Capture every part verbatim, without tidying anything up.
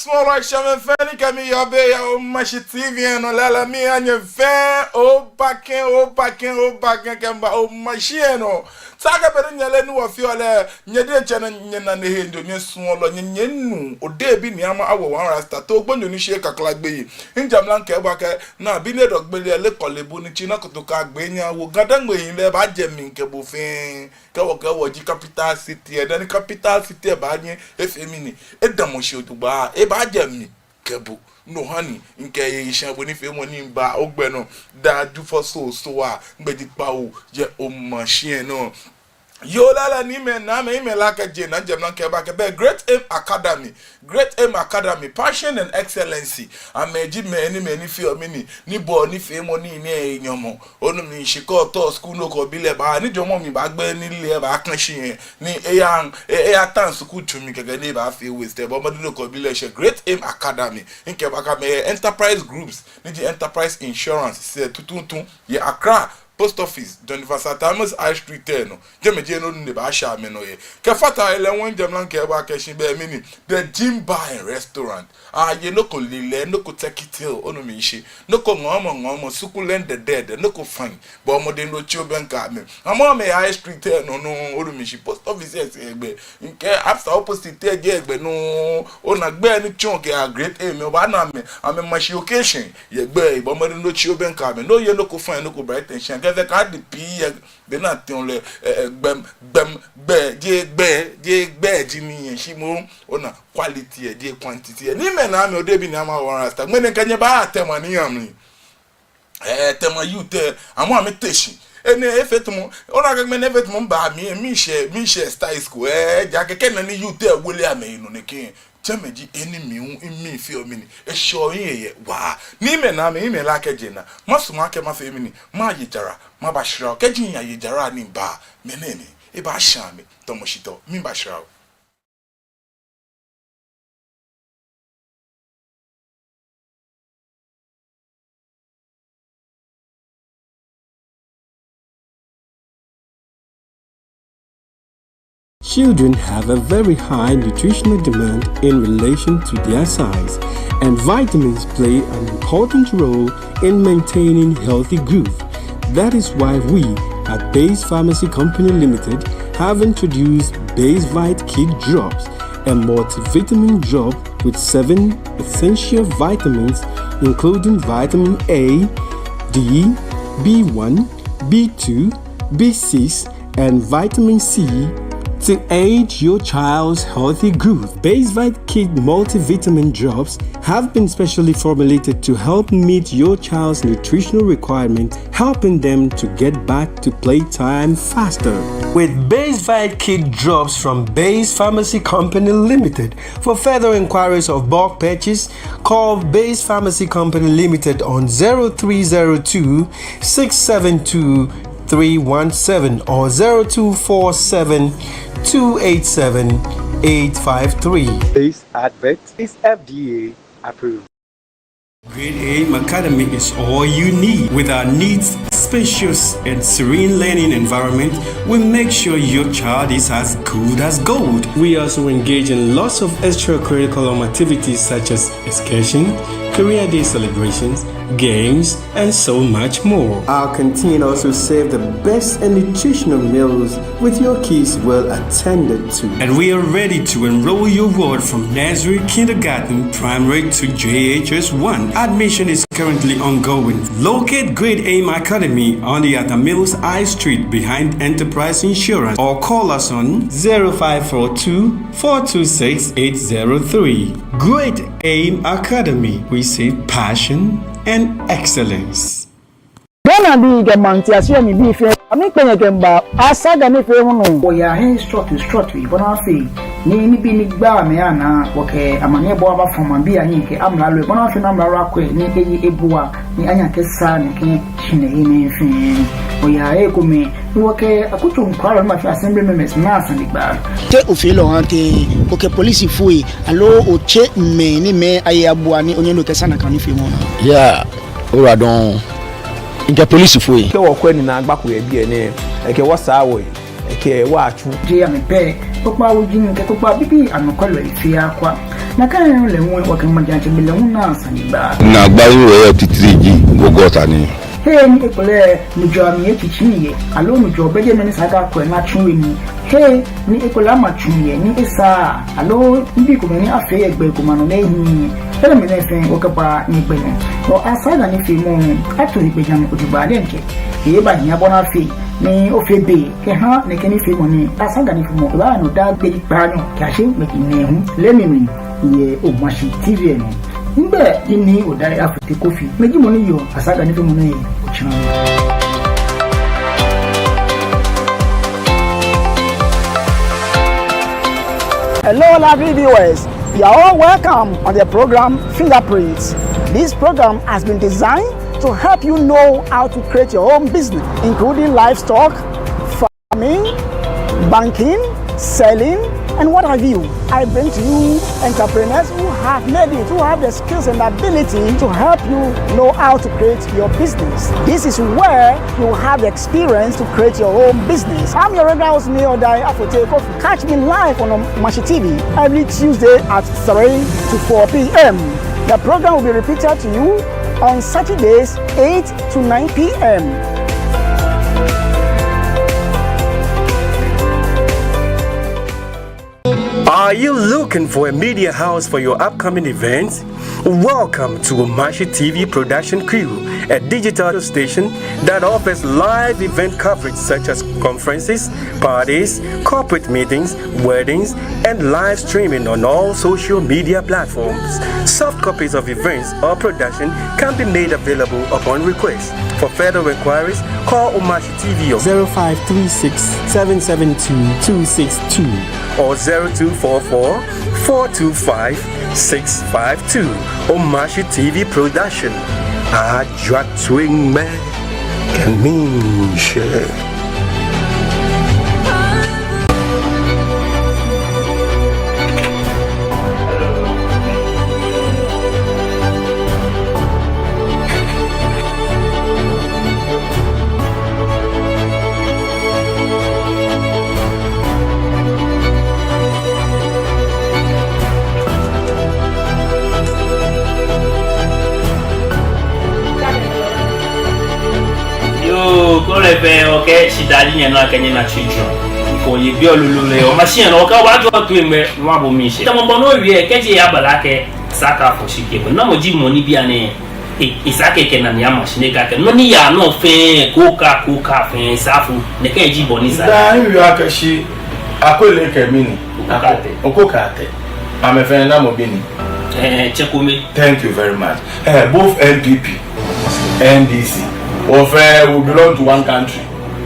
Suɔlɔi, ŋshɔmɛi fɛɛ ni kɛ mi yɔɔ biɛ yɛ Omashi T V lɛ nɔ lɛ, miiha nyɛ fɛɛ obaakɛɛ, obaakɛɛ, obaakɛɛ kɛmiiba Omashi lɛ nɔ. Taakɛ be ni nyɛle ni wɔfeɔ lɛ, nyɛ diɛŋtsɛ nyɛna nɛɛ he, nyɛ suɔlɔ, nyɛ, nyɛnu, Odehe bi Nii Ama Awo One Rasta, too gbonyo ni sheee kakla gbeyei. Mijɛ mla mikɛɛ bo akɛ, naa, bi ni edɔ gbele lɛ, lɛ kɔle bo ni tsi na koto ka gbɛ nyɛ awo. GaDangme hiɛ lɛ baajɛ mi kɛ bo fɛɛ. Kɛ wɔ, kɛ wɔji capital city lɛ, dani capital city lɛ baanyɛ efee mɛni, edamɔ shi jogbaŋŋ, ebaajɛ mi kɛ bo. No hewɔ ni mikɛɛ eshɛ bo ni fee mɔ ni miiba ogbɛ nɔ daa Jufɔ Soo Soo lɛ, migbɛi ji kpawo yɛ Omashi lɛ nɔ. Yoo lala, niimɛi, naamɛi, miimɛi, la kɛ je na jɛ mla mikɛɛ bo akɛ bɛ Great Aim Academy. Great Aim Academy, passion and excellency. Amɛji mɛi ni, mɛi ni feɔ mɛni, ni bɔɔ nifeemɔ nii nɛɛ nyɔmɔ. Onu mi shishi. Kɛ otao skul, nɔ ko bi lɛ baa, ni jɔɔmɔ mli baagbɛ, ni lɛ baakã shi yɛ, ni eya, e, eyata skul tsu mli kɛkɛ ni ebaafee waste. Bɔɔ mɔdɛŋ nɔ ko bi lɛ shɛ Great Aim Academy. Mikɛɛ bo akɛ amɛyɛ Enterprise Groups, ni ji Enterprise Insurance, sɛɛ tuuntu yɛ Accra Post Office, John Evans Atta Mills High Street lɛ nɔ. Jɛmɛ ji he ni onu ni ebaashɛ amɛnɔ yɛ. Kɛfata he lɛ hu, mijɛ mla mikɛɛ bo akɛ shi bɛ mɛni, The Gym Bar and Restaurant. Aaye nɔ ko lilɛ, nɔ ko tɛkitɛo, onu mi shishi. Nɔ ko ŋɔɔmɔ ŋɔɔmɔ, succulent dɛdɛɛdɛ, nɔ ko fine. Bɔɔ mɔdɛŋ ni otsi obɛŋkɛ amɛ. Amɛ, amɛyɛ High Street lɛ nɔ nɔŋŋ, onu mi shishi. Post Office lɛ sɛɛ gbɛ. Mikɛɛ Absa opposite lɛ ji egbɛ nɔŋŋ. Ona gbɛ ni tsɔɔ kɛya Great Aim lɛ, obaana amɛ, amɛma shi location yɛ gbɛ. Bɔɔ mɔdɛŋ ni otsi obɛŋkɛ amɛ. Ni oye nɔ ko fine, nɔ ko bright and shine. Kɛ fee ka di pii yɛ be ni ateŋ lɛ, ɛ, ɛ, gbɛm, gbɛm, gbɛ, jeee gbɛ, jeee gbɛ ji nii yɛ shi moŋ. Ona quality lɛ, jeee quantity lɛ. Niimɛi, naamɛi, Odehe bi Nii Ama Awo One Rasta. Ŋmɛnɛ mikɛ nyɛ ba Tema ni yɔɔ mli. Ɛ, Tema youth lɛ, amɛ, amɛte shi. Enɛ efee tamɔ, ona akɛ ŋmɛnɛ efee tamɔ miba mli, mishɛ, mishɛ style school. Ɛ, ejaakɛ kɛ nani youth lɛ wole amɛyi nɔ nɛkɛ. Jɛmɛ ji he ni mi hu mifeɔ mɛni, eshɛɔ mihiɛ waa. Niimɛi, naamɛi, miimɛi, la kɛ je na. Masumɔ akɛ mafee mɛni, maye jara, maba shira. Kɛji miyaye jara ni miba, mɛni ni, ebaashã mi tamɔ shitɔ, miba shira. Children have a very high nutritional demand in relation to their size, and vitamins play an important role in maintaining healthy growth. That is why we at Base Pharmacy Company Limited have introduced Basevite Kid Drops, a multivitamin drop with seven essential vitamins, including vitamin A, D, B one, B two, B six, and vitamin C to aid your child's healthy growth. Basevite Kid multivitamin drops have been specially formulated to help meet your child's nutritional requirement, helping them to get back to playtime faster. With Basevite Kid Drops from Base Pharmacy Company Limited, for further inquiries of bulk purchase, call Base Pharmacy Company Limited on zero three zero two, six seven two, three one seven or zero two four seven, two eight seven, eight five three. This advert is F D A approved. Great Aim Academy is all you need. With our neat, spacious, and serene learning environment, we make sure your child is as good as gold. We also engage in lots of extracurriculum activities such as excursion, career day celebrations, games, and so much more. Our canteen also serve the best and nutritional meals with your kids well attended to. And we are ready to enroll your ward from nursery, kindergarten, primary to J H S one. Admission is currently ongoing. Locate Great Aim Academy on the Atta Mills High Street behind Enterprise Insurance or call us on zero five four two, four two six, eight zero three. Great Aim Academy, we say passion and excellence. Ghanabii kɛ maŋtiase lɛ mli bii fɛɛ, amɛkpɛ nyɛ kɛmiiba Asaga nifeemɔ nɔ. Wɔyaa hei srɔtoi srɔtoi bɔ ni afee ni nibii ni gbaa mɛi anaa, wɔkɛ amaniɛbɔɔ abafɔ maŋbii ahiɛ kɛ amralo lɛ, bɔ ni afee ni amralo akwɛ ni eye ebua ni anyɛ akɛsaa nɛkɛ shihilɛi nɛɛ fɛɛ. Wɔyaa hei komɛi ni wɔkɛ akutso nɔkwɛlɔi ni ma fee assembly members naa sane gba. Te ofeɔ lɛ ohaa tɛŋŋ, okɛ polisifoi aloo otsɛ mɛi ni amɛye abua ni onyɛ ni okɛsaa nakai nifeemɔ? Yeah. Ora dɔŋŋ. Mikɛ polisifoi. Kɛ wɔkwɛ ni naagba ko yɛ biɛ nɛɛ, ekɛ wɔ saa wɔyi. Ekɛ wɔ atsu. Jeee amɛ pɛ, kpokpaa wuji kɛ kpokpaa bibii anɔkwɛlɔi fɛɛ akwa. Nakai nɔŋŋ lɛ hu wɔkɛ maŋtsɛmɛi lɛ hu naa sanegbaa. Naagbai ni wɔyɔɔ titri ji gɔgɔta ni. Hei ni ekolɛ nujɔɔ amli etsitsi yɛ, aloo nujɔɔ bɛ jɛmɛ ni esa akɛ akwɛ ni atsu he nii. Hei ni ekolɛ ama tsu yɛ ni esaaa, aloo nibii komɛi ni afee yɛ gbɛ ko nɔ ni ehiii. Enɛɛmɛi fɛɛ wɔkɛbaa nyɛgbɛ nɔ. Wɔ Asaga nifeemɔ ato egbɛjianɔ jogbaŋŋ diɛŋtsɛ. Ebaahi abɔ ni afee ni ofee be kɛha nɛkɛ nifeemɔ nɛɛ. Asaga nifeemɔ ebaa nɔ daa gbi kpaanyɔ kɛyashi ŋmɛji nɛɛhu lɛ mli yɛ Omashi T V lɛ nɔ. Migbɛi ji Nii Odai Afotey Kofi. Mi ji mɔ ni yɔɔ Asaga nifeemɔ nɛɛ he. Otsina. Hello, lovely viewers. You are all welcome on the program Fingerprints. This program has been designed to help you know how to create your own business, including livestock, farming, banking, selling, and what have you. I bring to you entrepreneurs who have made it, who have the skills and ability to help you know how to create your business. This is where you have the experience to create your own business. I'm your regular host, Nii Odai Afotey Kofi. Catch me live on Omashi T V every Tuesday at three to four p.m. The program will be repeated to you on Saturdays, eight to nine p.m. Are you looking for a media house for your upcoming events? Welcome to Omashi T V production crew, a digital station that offers live event coverage such as conferences, parties, corporate meetings, weddings, and live streaming on all social media platforms. Soft copies of events or production can be made available upon request. For further inquiries, call Omashi T V on zero five three six, seven seven two, two six two or zero two four four, four two five, six five two. Omashi T V production. Ajwa twin me. Kɛ miishɛɛ. Yoo, kɛlɛ fɛɛ, okɛ shidaa ji nyɛnɔ akɛ nyɛna Tsi Jurɔ. Kɛ oye biɛ lolo lɛ, Omashi nɔ, okɛ obaajɔ toi mɛ, nɔ abo miishɛɛ. Tamɔ bɔ ni owie, kɛji eyabala akɛ, esa akɛ afɔ shi kɛ bo. Namɔ ji mɔ ni bianɛ, e, esa akɛ ekɛ nane ama shi ni ekɛɛ akɛ, nɔ ni yaa nɔ fɛɛ, ko ka, ko ka fɛɛ, esa afo, nɛkɛ ji bɔ ni sa. Daa miwie akɛ shi, Akwele kɛ mɛni? Oko Kate. Oko Kate. Amɛfɛɛ namɔ bi ni? Eh, Tsɛ Kome. Thank you very much. Eh, both N P P, N D C, wɔfɛɛ, we belong to one country.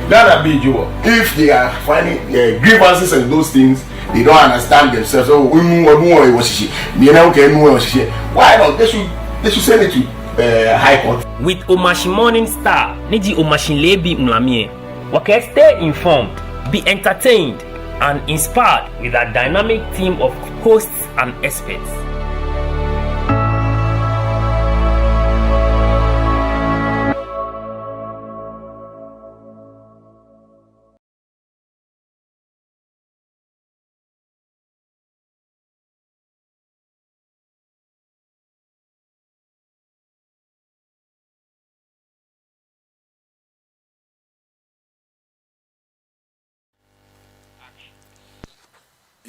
Ghanabii ji wɔ. If they are finding, eh, grievances and those things, they don't understand themselves. So, unu, unu, unu, why not? They should, they should send it to, eh, High Court. With Omashi Morning Star, ni ji Omashi Leebi Ŋulami lɛ, wɔkɛɛ stay informed, be entertained, and inspired with our dynamic team of hosts and experts.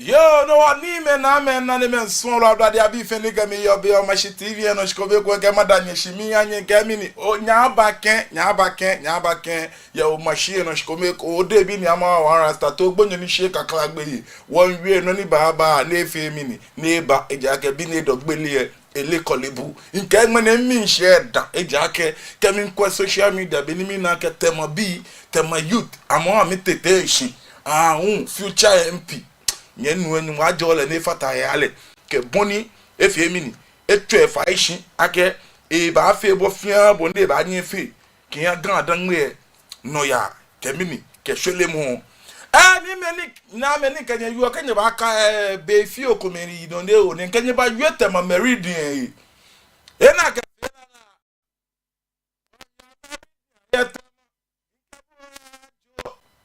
Yoo, no hewɔ niimɛi, naamɛi, nanemɛi, suɔlɔi, ablade abii fɛɛ ni kɛ mi yɔɔ biɛ Omashi T V lɛ nɔ, shi kome ekoŋŋ kɛ mada nyɛ shi, miiha nyɛ akɛ mɛni, oo, nyɛbakɛ, nyɛbakɛ, nyɛbakɛ yɛ Omashi lɛ nɔ, shi kome ekoŋŋ, odebi ni ama wɔ Rasta to gbonyo ni shi kakla gbeyei, wɔmiiwie nɔ ni baaba, ni efee mɛni, ni eba, ejaakɛ bi ni edɔ gbele lɛ, ele kɔle bu. Mikɛɛ ŋmɛnɛ miishɛɛ da, ejaakɛ kɛ miikwɛ social media be ni mina akɛ Tema bii, Tema youth, amɛ amɛtete shi. Ahuu, future M P. Nyɛnu, Nyɔŋmɔ ajɔɔ lɛ ni efata he aha lɛ. Kɛ bɔ ni efee mɛni, etsɔ efai shi akɛ ebaafee bɔ fɛɛ bɔ ni ebaanyɛ efee kɛha Ga-Dangme lɛ nɔyaa kɛ mɛni, kɛ shwelemɔ. Ɛɛ, niimɛi, naamɛi, ni kɛ nyɛ yɔɔ, kɛ nyɛbaka, ɛɛ, be fioo komɛi ni yɔɔ nɛɛ, ni kɛ nyɛbawie Tema Meridian lɛ, ena akɛ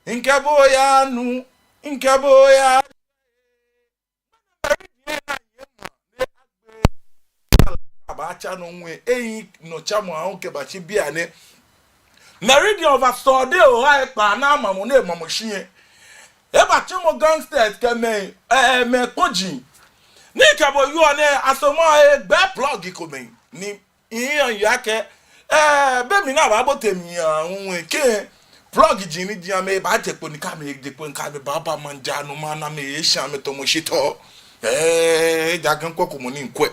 Mikɛ bo yaa nu, mikɛ bo yaa. Abaatsa nɔ ŋwɛi, eyi nɔ tsamɔ ahu kɛbatsi bianɛ. Meridian ova sɔɔ de o ha ekpa na mamɔ ne mamɔ shi yɛ. Ebatsi mɔ gangsters kɛ mɛi, eh, mɛi kpɔji. Ni kɛ bo yɔɔ nɛɛ asomɔ egbɛ plug ko mɛi. Ni Iyan ya kɛ, eh, be mli ni abaabote mli yaa ŋwɛi kɛ plug ji ni ji amɛbaaje kpo ni kɛ amɛje kpo ni kɛ amɛbaaba maŋ ja nɔ maŋ ni amɛsha amɛtɔmɔ shi tɔ. Eh, ja Ga kɔkɔmɔ ni mikwɛ.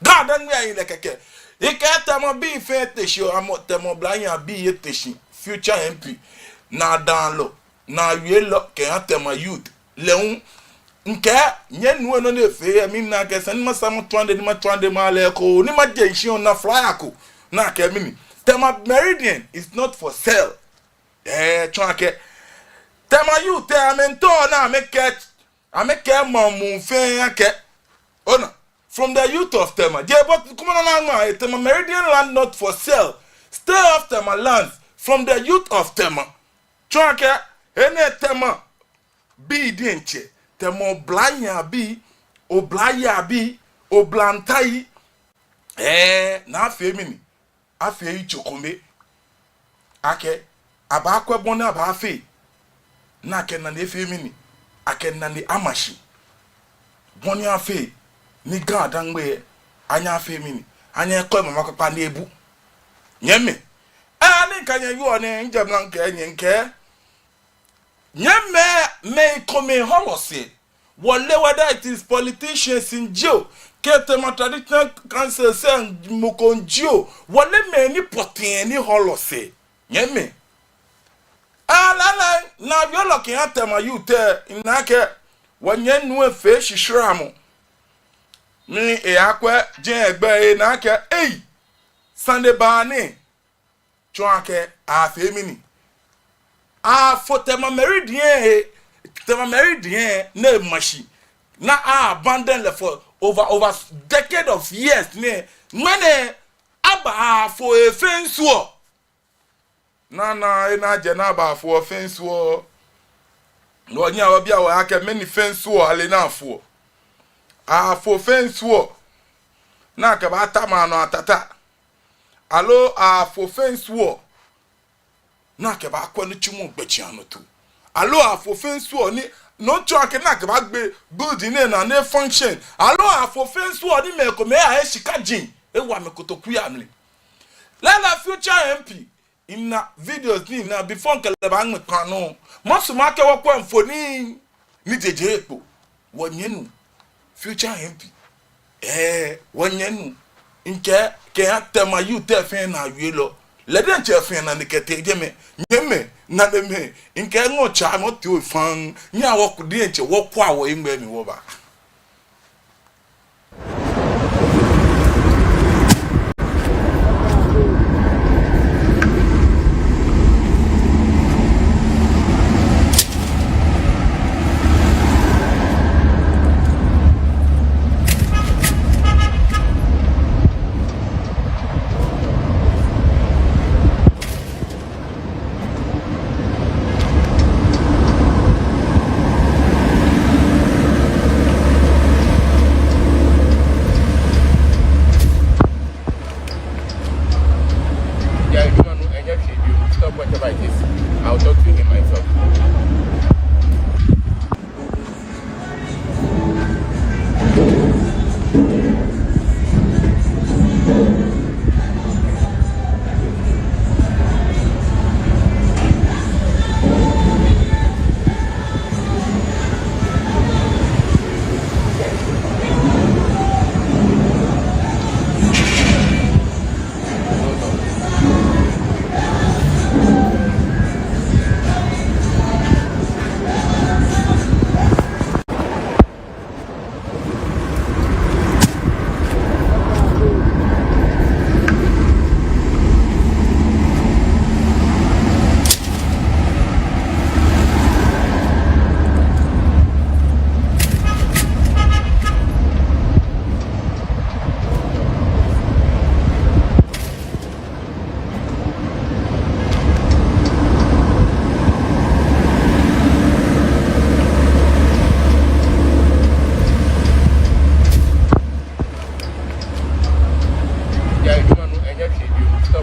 Ga Dangme ayi lɛ kɛkɛ. Ekɛɛ Tema bii fɛɛ ete shi, amɛ Tema oblahii abii ete shi. Future M P. Naa daalɔ. Naa wielɔ kɛha Tema youth lɛ hu. Mikɛɛ, nyɛnu enɔ ni efee yɛ mli ni akɛ esa ni masa matswa midɛŋ ni matswa midɛŋ maha lɛ eko ni maje shishi ona flyer ko ni akɛɛ mɛni, Tema Meridian is not for sale. Eh, tsɔɔ akɛ Tema youth lɛ amɛmiitao ni amɛkɛɛ, amɛkɛɛ maŋ muu fɛɛ akɛ, ona, from the youth of Tema. Jeee bo kuma nɔ ni aŋma, eh, Tema Meridian land not for sale. Stay off Tema lands from the youth of Tema. Tsɔɔ akɛ, enɛ Tema bii diɛŋtsɛ, Tema oblahii abii, oblayei abii, oblahii ataa. Eh, ni afee mɛni, afee yitso kome. Akɛ, abaakwɛ bɔ ni abaafee. Ni akɛ nane afee mɛni, akɛ nane ama shi. Bɔ ni afee, ni Ga Dangme anyɛ afee mɛni, anyɛ akɔ mama kpakpa ni ebu. Nyɛmimɛi, eh, ni mikɛ nyɛ yɔɔ nɛɛ, mijɛ mla mikɛɛ nyɛ, mikɛɛ nyɛmimɛi, mɛi komɛi hɔlɔse. Wɔleee whether it is politicians jio, kɛ Tema Traditional Council sɛɛ mɔ ko jio. Wɔleee mɛi ni pɔtɛɛ ni hɔlɔse. Nyɛmimɛi. Alala, naa wielɔ kɛha Tema youth lɛ, mina akɛ wɔnyɛmi nuu efee shisharamɔ. Ni eyakwɛ jɛmɛ gbɛ ena akɛ, ei, sane baa nɛ. Tsɔɔ akɛ afee mɛni? Afo Tema Meridian lɛ, Tema Meridian lɛ ni ama shi, ni a-abandon lɛ for over, over decade of years nɛɛ. Ŋmɛnɛ abaafo lɛ fɛɛ nsuɔ. Naa, naa, ena jɛ ni abaafo lɛ fɛɛ nsuɔ. No hewɔ ni wɔbia wɔhe akɛ mɛni fɛɛ nsuɔ ale ni afo? Afo fɛɛ nsuɔ ni akɛbaata maŋ nɔ atata? Aloo afo fɛɛ nsuɔ ni akɛbaakwɛ nitsumɔ gbɛjianɔtoo? Aloo afo fɛɛ nsuɔ ni, no tsɔɔ akɛ ni akɛbaagbe building nɛɛ naa ni e-function? Aloo afo fɛɛ nsuɔ ni mɛi komɛi ahe shika jiŋ, ewa amɛ kotokui amli? Lɛɛlɛŋ future M P, mina videos ni mina before mikɛ lɛ baaŋmɛ kpaa nɔ. Masumɔ akɛ wɔkwɛ mfoniri ni jeje kpo. Wɔnyɛmi nuu, future M P. Eh, wɔnyɛmi nuu. Mikɛɛ, kɛha Tema youth lɛ fɛɛ naa wielɔ. Lɛ diɛŋtsɛ fɛɛ nane kɛtee jɛmɛ. Nyɛmimɛi, nanemɛi, mikɛɛ ŋɔɔ tsa nɔ tio faŋŋ. Nyɛhaa wɔ diɛŋtsɛ wɔkwɛa wɔhe ŋmɛnɛ mli wɔba.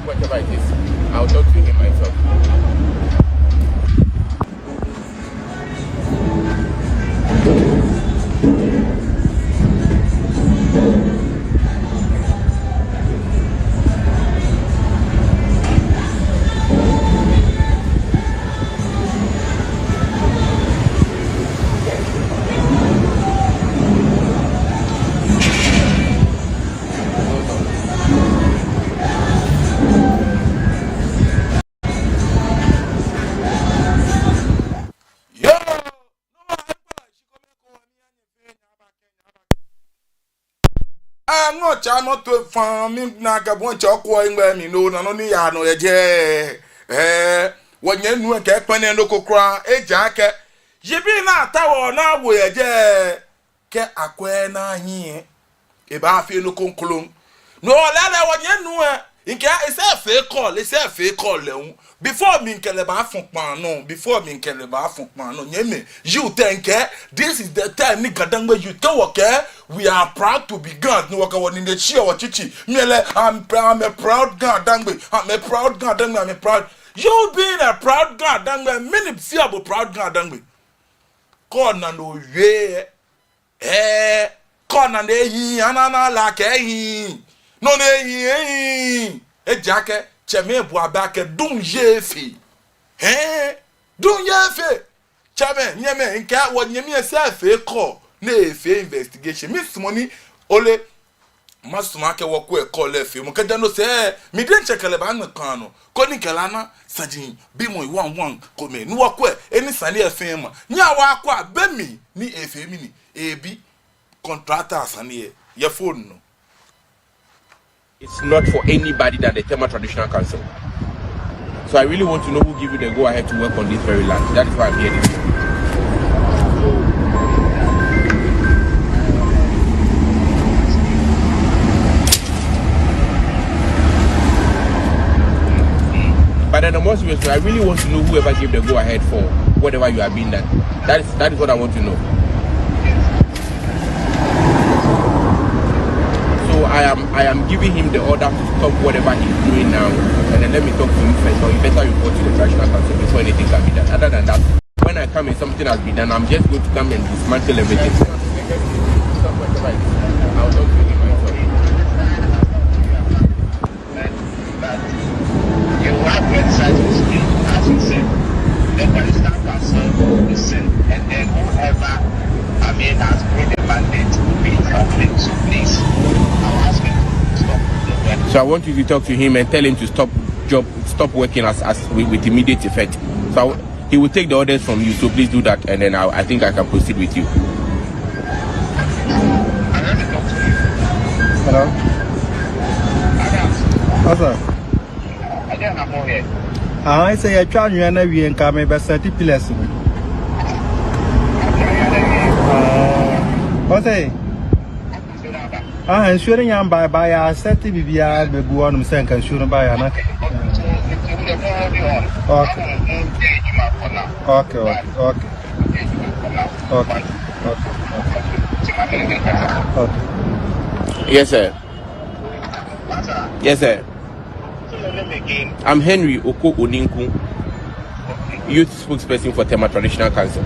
Whatever it is, I'll talk to him myself. Aŋɔ tsa nɔ to fã mi na ka bɔ tsa kɔ eŋgbɛ mi no na nɔ ni ya nɔ yɛ jɛ. Ɛɛ, wɔnyɛ nuu lɛ kɛ kpɛnɛ nɔ ko kwraa, ejaakɛ. Yibii ni ata wɔ ni awo yɛ jɛ. Kɛ akwɛ ni ahi lɛ, ebaafee nɔ kroko. No lɛ lɛ wɔnyɛ nuu lɛ, mikɛ esɛɛ fee call, esɛɛ fee call lɛ hu. Before mikɛ lɛ baafɔ kpaa nɔ, before mikɛ lɛ baafɔ kpaa nɔ, nyɛmimɛi, youth lɛ mikɛɛ, this is the time ni Ga-Dangme youth lɛ kɛɛ wɔ akɛ, we are proud to be Gas, ni wɔkɛ wɔnine shiɔ wɔtsitsi. Mi lɛ, I'm, I'm a proud Ga-Dangme, I'm a proud Ga-Dangme, I'm a proud. You being a proud Ga-Dangme, mɛni fee bo proud Ga-Dangme? Kɔ na no wie. Ɛɛ, kɔ na nɛ ehiii, ana na la kɛ ehiii. Nɔ nɛ ehiii, ehiii. Ejaakɛ, tsɛmɛi bu abɛ akɛ duŋ yɛ efee. Ɛɛ, duŋ yɛ efee. Tsɛmɛi, nyɛmɛi, mikɛɛ wɔnyɛmi lɛ esɛɛ fee call, ni efee investigation. Misumɔɔ ni, ole, masumɔ akɛ wɔkwɛ call lɛ feemɔ. Kɛjɛ no sɛɛ, mi diɛŋtsɛ mikɛ lɛ baaŋmɛ kpaa nɔ. Koni mikɛ lɛ ana saji bimɔ waŋwaŋ komɛi. Ni wɔkwɛ, he ni sane lɛ feemɔ. Nyɛhaa wɔkwɛa, be mli ni efee mɛni, ebi contractor sane lɛ, yɛ phone nɔ. It's not for anybody than the Tema Traditional Council. So I really want to know who give you the go-ahead to work on this very land. That is why I'm here this morning. But then the most serious, I really want to know whoever gave the go-ahead for whatever you are being done. That is, that is what I want to know. So I am, I am giving him the order to stop whatever he's doing now, and then let me talk to him first. Or you better report to the Traditional Council before anything can be done. Other than that, when I come and something has been done, I'm just going to come and dismantle everything. I'll talk to him myself. But you have website with me, as you said, the Traditional Council will listen, and then whoever, I mean, has made the mandate will be helping. So please, I'll ask you to stop the work. So I want you to talk to him and tell him to stop job, stop working as, as with, with immediate effect. So I w- He will take the orders from you, so please do that, and then I, I think I can proceed with you. Hello? What's up? Ah, esa akɛ yɛtwa anwea no awie, nka mebɛsɛte pillars no. Ah, what's up? Aha, nsuo no nyɛ aba, aba yɛ asɛte biribiara bɛgu hɔnom sɛ nka nsuo no ba yɛ ana. Okay. Okay, okay, okay. Okay, okay, okay. Okay. Yes, sir. Yes, sir. I'm Henry Oko Oninku, youth spokesperson for Tema Traditional Council.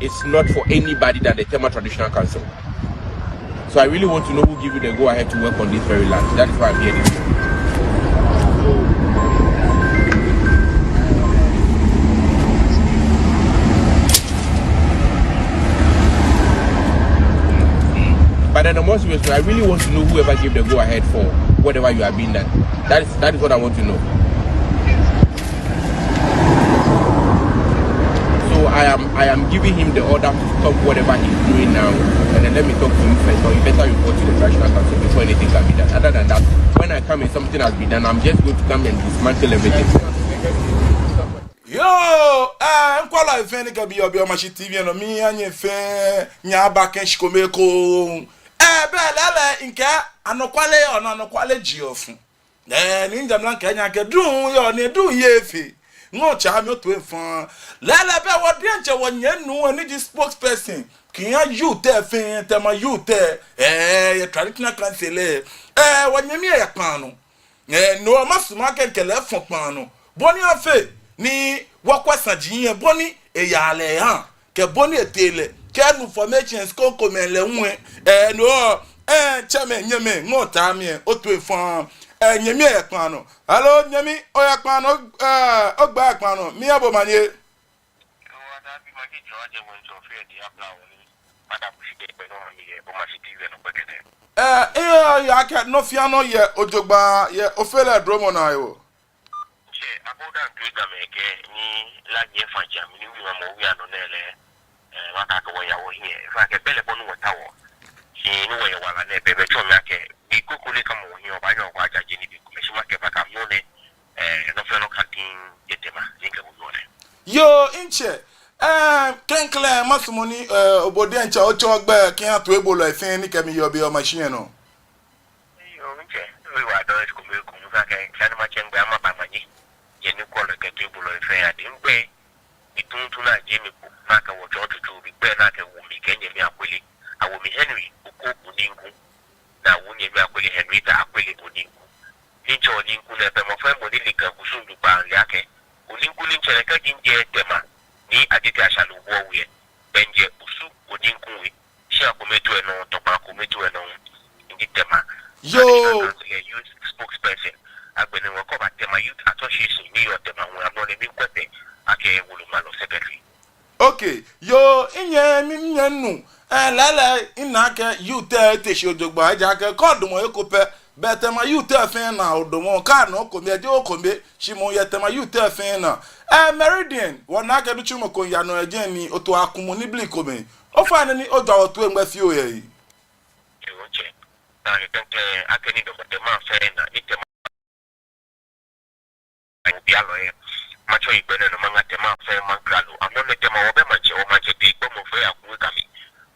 It's not for anybody than the Tema Traditional Council. So I really want to know who give you the go-ahead to work on this very land. That is why I'm here this morning. But then the most serious, I really want to know whoever gave the go-ahead for whatever you are being done. That is, that is what I want to know. So I am, I am giving him the order to stop whatever he's doing now, and then let me talk to him first. Or you better report to the Traditional Council before anything can be done. Other than that, when I come and something has been done, I'm just going to come and dismantle everything. Yoo, eh, mikwɛlɔi fɛɛ ni kɛ biɛ biɛ Omashi T V nɔ, miiha nyɛ fɛɛ nyɛba kɛ shikome ekoŋŋ. Eh, bɛ lɛɛlɛŋ mikɛɛ anɔkwale yɔɔ ni anɔkwale jeɔ fu. Eh, ni mijɛ mli mikɛɛ nyɛ akɛ duŋ yɔɔ ni duŋ yeee fe. Ŋɔɔ tsa mi otoi faŋŋ. Lɛɛlɛŋ bɛ wɔ diɛŋtsɛ wɔnyɛmi nuu ni ji spokesperson kɛha youth lɛ fɛɛ, Tema youth lɛ, eh, yɛ traditional council lɛ. Eh, wɔnyɛmi lɛ yɛ kpaa nɔ. Eh, no masumɔ akɛ mikɛ lɛ afɔ kpaa nɔ bɔ ni afee ni wɔkwɛ saji lɛ, bɔ ni eyaa lɛ ehaa, kɛ bɔ ni etee lɛ, kɛ new formations krokomɛi lɛ hu lɛ. Eh, no, eh, tsɛmɛi, nyɛmɛi, ŋɔɔ tsa mi lɛ otoi faŋŋ. Eh, nyɛmi lɛ yɛ kpaa nɔ. Hello, nyɛmi, oyɛ kpaa nɔ, eh, ogbɛi yɛ kpaa nɔ. Miiha bo omanye. Eh, iyo, yɛ akɛ nɔ fɛɛ nɔ yɛ jogbaŋŋ yɛ Ofe lɛ dromɔ naa yoo. Tsɛ, akɛ oda ŋtu Gamɛi kɛ ni La nyɛ fã ja mi ni wieɔ mɔ wieɔ nɔ nɛɛ lɛ, eh, wɔkɛɛ akɛ wɔyaa wɔhiɛ. Efee akɛ belɛ bɔ ni wɔtaoɔ, shi ni wɔyɛ wala nɛɛ, bɛ bɛ tsɔɔ mi akɛ be kroko lɛ kɛ mɔ wɔhiɛ, obaanyɛ okɛjaje nibii komɛi, shi makɛɛ baka mɔ nɛ, eh, nɔ fɛɛ nɔ ka din yɛ Tema ni kɛ bo yɔɔ nɛ. Yoo, mitsɛ, eh, klɛŋklɛŋ masumɔ ni, eh, bo diɛŋtsɛ otsɛ ogbɛi kɛha toibolɔi fɛɛ ni kɛ mi yɔɔ biɛ Omashi lɛ nɔ. Yoo, mitsɛ, oyiwaladɔŋŋ, shi kome ekoŋŋ, misa akɛ, sani matsɛ migbɛi, amɛba omanye. Nyɛ ni kwɛɔ lɛ kɛ toibolɔi fɛɛ adɛŋ, migbɛi, mi tuuntu naa jɛ mi kpo, naa kɛ wɔtsɛ otutu, migbɛi naa kɛ wo mi kɛ nyɛmi Akwele. Awo mi Henry Oko Oninku. Naa wo nyɛmi Akwele Henrietta Akwele Oninku. Ni mitsɛ Oninku nɛɛ, bɛ mɔ fɛɛ mɔ ni le Ga kusum jogbaŋŋ le akɛ Oninku ni mitsɛ nɛɛ, kɛji mijɛ Tema ni Adjetey Ashalu Obua wie, bɛ mijɛ Osu Oninku wie. Shia kome to enɔ, tɔkpa kome to enɔ. Miji Tema. Yoo. Traditional Council youth spokesperson. Agbɛnɛ wɔkɔ ba Tema Youth Association ni yɔɔ Tema hu, amrɔ nɛɛ mikwɛ tɛ akɛ woloŋmalɔ secretary. Okay, yoo, minyɛ, mi, minyɛ minu. Eh, lɛɛlɛŋ, mina akɛ youth lɛ ete shi jogbaŋŋ, ejaakɛ kɛ odamɔ he ko pɛ, bɛ Tema youth lɛ fɛɛ naa odamɔ, kɛ ona okome, eji okome, shi moŋ yɛ Tema youth lɛ fɛɛ naa. Eh, Meridian, wɔna akɛ nitsumɔ ko yaa nɔ yɛ jɛi ni oto akumu nibii komɛi. Ofainɛ ni ojwa wɔ toi ŋmɛnɛ fioo yɛ he. Yoo, mitsɛ. Naa yɛ klɛŋklɛŋ, akɛni damɔ Tema fɛɛ naa, ni Tema obialɔ yɛ. Matsɔ hegbɛ nɛɛ nɔ maŋa Tema fɛɛ maŋkralo. Amrɔ nɛɛ Tema wɔbɛ maŋtsɛ, wɔmaŋtsɛ tee gbɔmɔ fɛɛ yɛ Akume Kami.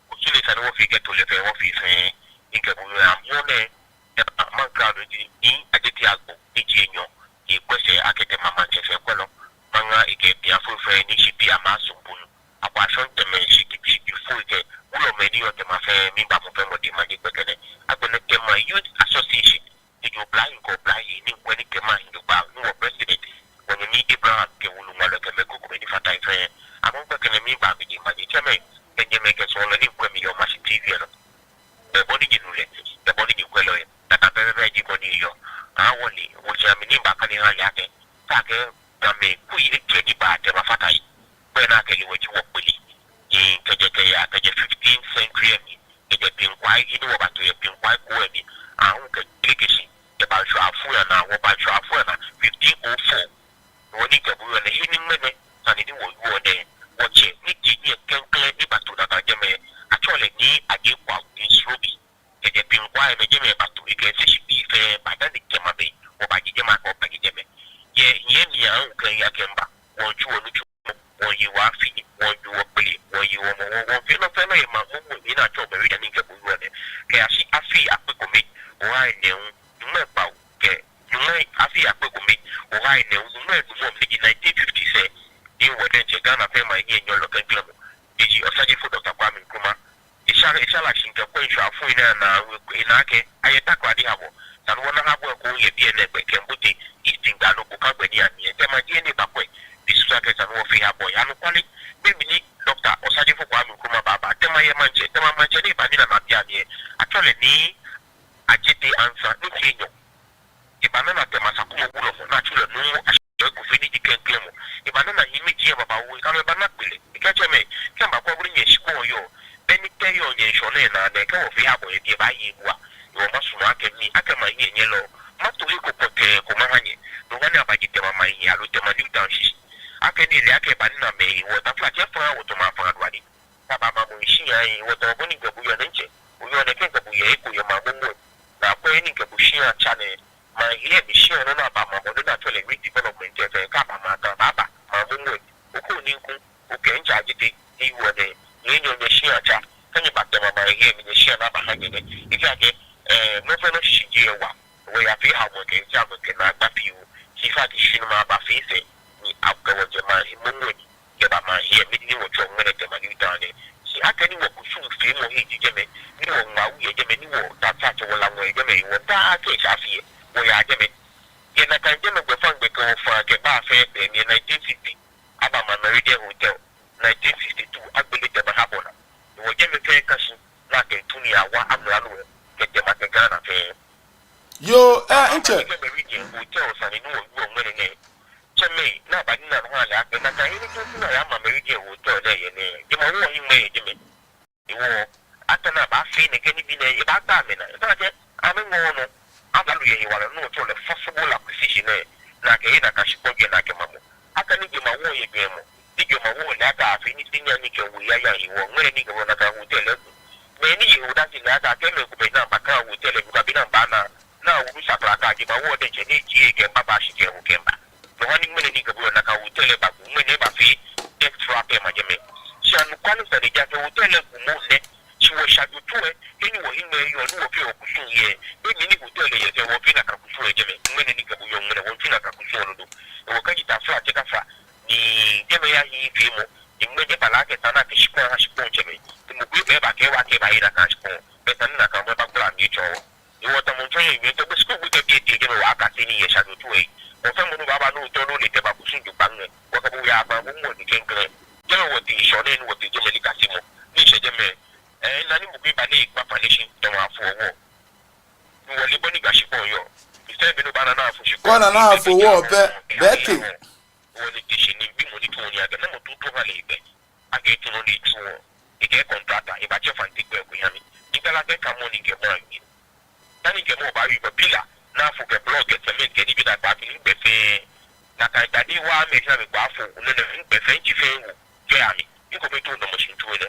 Kusum ni sa ni wɔfee kɛto lɛ fɛɛ wɔfee fɛɛ. Ni kɛ bo yɔɔ, amrɔ nɛɛ Tema maŋkralo ji Nii Adjetey Agbo, ni ji enyɔ, ni ekwɛ sɛɛ akɛ Tema maŋtsɛ fɛɛ kwɛlɔ. Maŋa ekɛ piafoi fɛɛ ni shi pii amɛsumɔ bo nɔ. Akwashɔŋtsɛmɛi, shi, shikpɔfoi kɛ wulɔmɛi ni yɔɔ Tema fɛɛ, miiba mɔ fɛɛ mɔ dɛŋ manye gbɛkɛ nɛɛ. Agbɛnɛ Tema Youth Association, ni ji oblahii kɛ oblahii ni mikwɛ ni kɛ maŋ hi jogbaŋŋ, ni wɔ president, wɔnyɛmi Abraham kɛ woloŋmalɔi kɛ mɛi krokomɛi ni fata he fɛɛ, amɛ gbɛkɛ nɛɛ miiba mi dɛŋ manye. Tsɛmɛi kɛ nyɛmɛi kɛ suɔlɔi ni miikwɛ mi yɛ Omashi T V nɔ, bɛ bɔ ni nyɛnu lɛ, bɛ bɔ ni nyɛkwɛ lɛ yɛ, nakai pɛpɛɛpɛ ji bɔ ni eyɔɔ. Aa, wɔle, wɔtsɛ amɛ ni mibaakane aha lɛ akɛ, esa akɛ Gamɛi kui ejwɛ ni ba Tema fata he. Bɛ naa kɛ lɛ wɔji wɔkpele. Ni kɛjɛ, kɛya, kɛjɛ fifteenth century lɛ mli, kɛjɛ Pinkwai, he ni wɔbato yɛ Pinkwai Koo lɛ mli, aahu kɛ Gbekɛshi, kɛba Nshɔafu lɛ naa, wɔba Nshɔafu lɛ naa fifteen oh four. Wɔ ni kɛ bo yɔɔ nɛɛ, he ni ŋmɛnɛ, sane ni wɔyɔɔ nɛɛ, wɔtsɛ ni je hiɛ klɛŋklɛŋ ni bato nakai jɛmɛ, atsɛɔ lɛ Nii Adjei Kwao Nsrobi. Kɛjɛ Pinkwai mɛi jɛmɛ bato, ekɛ esɛɛ shikpɔfoi fɛɛ ba dani kɛ maŋ bɛ, wɔbaje jɛmɛ, akɛ wɔbaje jɛmɛ. Yɛ, yɛ mli aahu kɛ ya kɛ miba, wɔmiitsu wɔnitsumɔ, wɔmiiye wɔ afi, wɔmiiye wɔkpele, wɔmiiye wɔmɔ, wɔ, wɔmiifee nɔ fɛɛ nɔ yɛ maŋ mɔmɔ mli ni atsɛɔ Meridian ni kɛ bo yɔɔ nɛɛ. Kɛyashi afi akpe kome, oha enɛ hu, nyɔŋmai kpawo, kɛ nyɔŋmai, afi akpe kome, oha enɛ hu, nyɔŋmai enumɔ mli ni ji nineteen fifties lɛ, ni wɔ diɛŋtsɛ Ghana fɛɛ maŋ hiɛnyiɛlɔ klɛŋklɛŋ mɔ, ni ji Osagyefo Doctor Kwame Nkrumah, esha, esha lɛ shi ni kɛkwɛ Nshɔafoiaŋ lɛ naa, ena akɛ ayɛ Takoradi Harbour. Esa ni wɔna harbour ko yɛ biɛ nɛɛ gbɛ kɛbote Eastern Ga nɔ ko kã gbɛ ni amli lɛ. Tema ji he ni ebakwɛ, ni esusu akɛ esa ni wɔfee harbour lɛ. Anɔkwale, be mli ni Doctor Osagyefo Kwame Nkrumah baaba, Tema yɛ maŋtsɛ, Tema maŋtsɛ ni eba ni ena amɛ biɛ amli lɛ, atsɛɔ lɛ Nii Adjetey Ansah, ni ji enyɔ. Eba ni ena Tema Sakumɔ wulɔmɔ ni atsɛɔ lɛ Nuumo Ashɔe Kofi ni ji klɛŋklɛŋ mɔ. Eba ni ena hiɛmɛiji lɛ babaoo, ekɛ amɛ bana gbele. Ekɛɛ tsɛmɛi, kɛ mibakwɛ bɔ ni nyɛshikpɔŋ yɔɔ, bɛ ni tɛ yɔɔ nyɛŋshɔ nɛɛ naa nɛɛ, kɛ wɔfee harbour yɛ biɛ lɛ, ebaye ebua. Hewɔ masumɔ akɛ mi, akɛ maŋ hiɛnyiɛlɔ, mato he ko pɔtɛɛ ko maha nyɛ. No hewɔ ni abaje Tema maŋ hiɛ, aloo Tema New Town shishi. Akɛni ele akɛ eba ni ena amɛ hewɔ, taflatsɛ, faŋŋ wɔto maŋ faŋŋ aduani. Kɛ aba mamɔ shia lɛ, wɔtaoɔ bɔ ni kɛ bo yɔɔ nɛɛ, mitsɛ. Oyɔɔ nɛɛ, kɛ kɛ bo yɛ he ko yɛ maŋ mɔmɔ lɛ, ni akwɛ he ni kɛ bo shia tsa nɛɛ, maŋ hiɛ mli shia nɔ ni aba mamɔ, nɔ ni atsɛɔ lɛ redevelopment lɛ fɛɛ, kɛ aba maŋ ta, baaba maŋ mɔmɔ lɛ Tema New Town lɛ. Shi akɛni wɔkusumfeemɔ he ji jɛmɛ, ni wɔŋaawui yɛ jɛmɛ, ni wɔtaflatsɛ wɔlamɔ yɛ jɛmɛ, wɔtaaa kɛ esa fɛɛ wɔyaa jɛmɛ. Yɛ nakai jɛmɛ gbɛfaŋ gbɛ kɛ wɔfã kɛba fɛɛ gbɛ ni yɛ nineteen sixty, abama Meridian Hotel, nineteen sixty-two, agbele Tema Harbour naa. Ni wɔ jɛmɛ fɛɛ ka shi, ni akɛ tsu ni awa amralo lɛ, kɛ Tema kɛ Ghana fɛɛ. Yoo, eh, ntsɛ. Kɛ Meridian Hotel sane ni wɔwieɔ ŋmɛnɛ nɛɛ, tsɛmɛi, ni aba ni ana nɔ aha lɛ akɛ nakai he ni tsu ni ayama Meridian Hotel lɛ yɛ nɛɛ, jemawɔŋ hiŋmɛi yɛ jɛmɛ. Hewɔ, akɛni abaafee nɛkɛ nibii nɛɛ, ebaagba amɛnaa. Esaaa akɛ amɛŋɔɔɔ nɔ. Amralo yɛ hewalɛ ni wɔtsɛɔ lɛ forcible acquisition lɛ. Ni akɛhe nakai shikpɔji lɛ ni akɛma mɔ. Akɛni jemawɔŋ yɛ jwɛŋmɔ, ni jemawɔŋ le akɛ afee nii sɛɛ ni kɛ wɔ yayaa hewɔ, ŋmɛnɛ ni kɛ wɔ nakai hotel lɛ ku. Mɛi ni ye he odase lɛ ata akɛ mɛi komɛi ni amɛbakaa hotel lɛ, bɔ ni amɛbaana, ni awo nu sakra akɛ jemawɔŋ diɛŋtsɛ ni ejie kɛba, ba shi kɛho kɛba. No hewɔ ni ŋmɛnɛ ni kɛ wɔ nakai hotel lɛ baku, ŋmɛnɛ ebafee extra pɛ ma jɛmɛ. Shi anɔkwale sane ji akɛ hotel lɛ ku moŋ nɛ, shi wɔ shadwetso lɛ, he ni wɔhiŋmɛi yɔɔ ni wɔfeɔ wɔkusum yɛ, be mli ni hotel lɛ yɛ fɛɛ wɔfeɔ nakai kusum yɛ jɛmɛ. Ŋmɛnɛ ni kɛ wɔ yɔɔ ŋmɛnɛ wɔfeɔ nakai kusum lolo. Hewɔ kɛji taflatsɛ kafã, ni jɛmɛ ya hiɛfeemɔ, ni ŋmɛnɛ eba lɛ akɛ esa ni akɛ shikpɔŋ aha shikpɔŋtsɛmɛi. Ni mɔ ko ebaa ebakɛɛ wɔ akɛ ebaye nakai shikpɔŋ. Bɛ esa ni nakai mɔ lɛ bagbala mli etsɔɔ wɔ. Hewɔ tamɔ ntsɔnyɛ wiemɔ, tɔ gbɛ shi ko gbɛ kɛ biɛ tee jɛmɛ wɔkase nii yɛ shadwetso lɛ. Mɔ fɛɛ mɔ ni baaba ni otao ni ole Tema kusum jogbaŋŋ lɛ, wɔkɛ bo yaa maŋ mli mɔ ni klɛŋklɛŋ. Jɛmɛ wɔtee, ŋshɔ nɛɛ ni wɔtee jɛmɛ nikasemɔ. Ni ŋshɛ jɛmɛ, eh, nani mɔ ko eba ni ekpa foundation, Tema afo wɔ. Ni wɔle bɔ ni Ga shikpɔŋ yɔɔ. Mistake bi ni obaana ni afo shikpɔŋ. Kɛ ona ni afo wɔ pɛ, bɛ etee. Wɔle tee shi ni mibimɔ ni tsuɔ nii akɛ namɔ tuutu ha lɛ egbɛ. Akɛ etsu nɔ ni etsuɔ. Ekɛɛ contractor, ebatsɛ Fante gbɛi ko eha mi. Ni mikɛɛ lɛ akɛ ka mɔ ni mikɛ mɔ awie. Dani mikɛ mɔ baawie, bɔ pillar ni afo kɛ block kɛ cement kɛ nibii ni akpa fee ni gbɛ fɛɛ. Nakai dade wa mɛ shi ni amɛkpa fo, no nɛ gbɛ fɛɛ, ntsi fɛɛ wo. Kɛ ami, mikome too nɔ mɔ shi ntsu nɛ.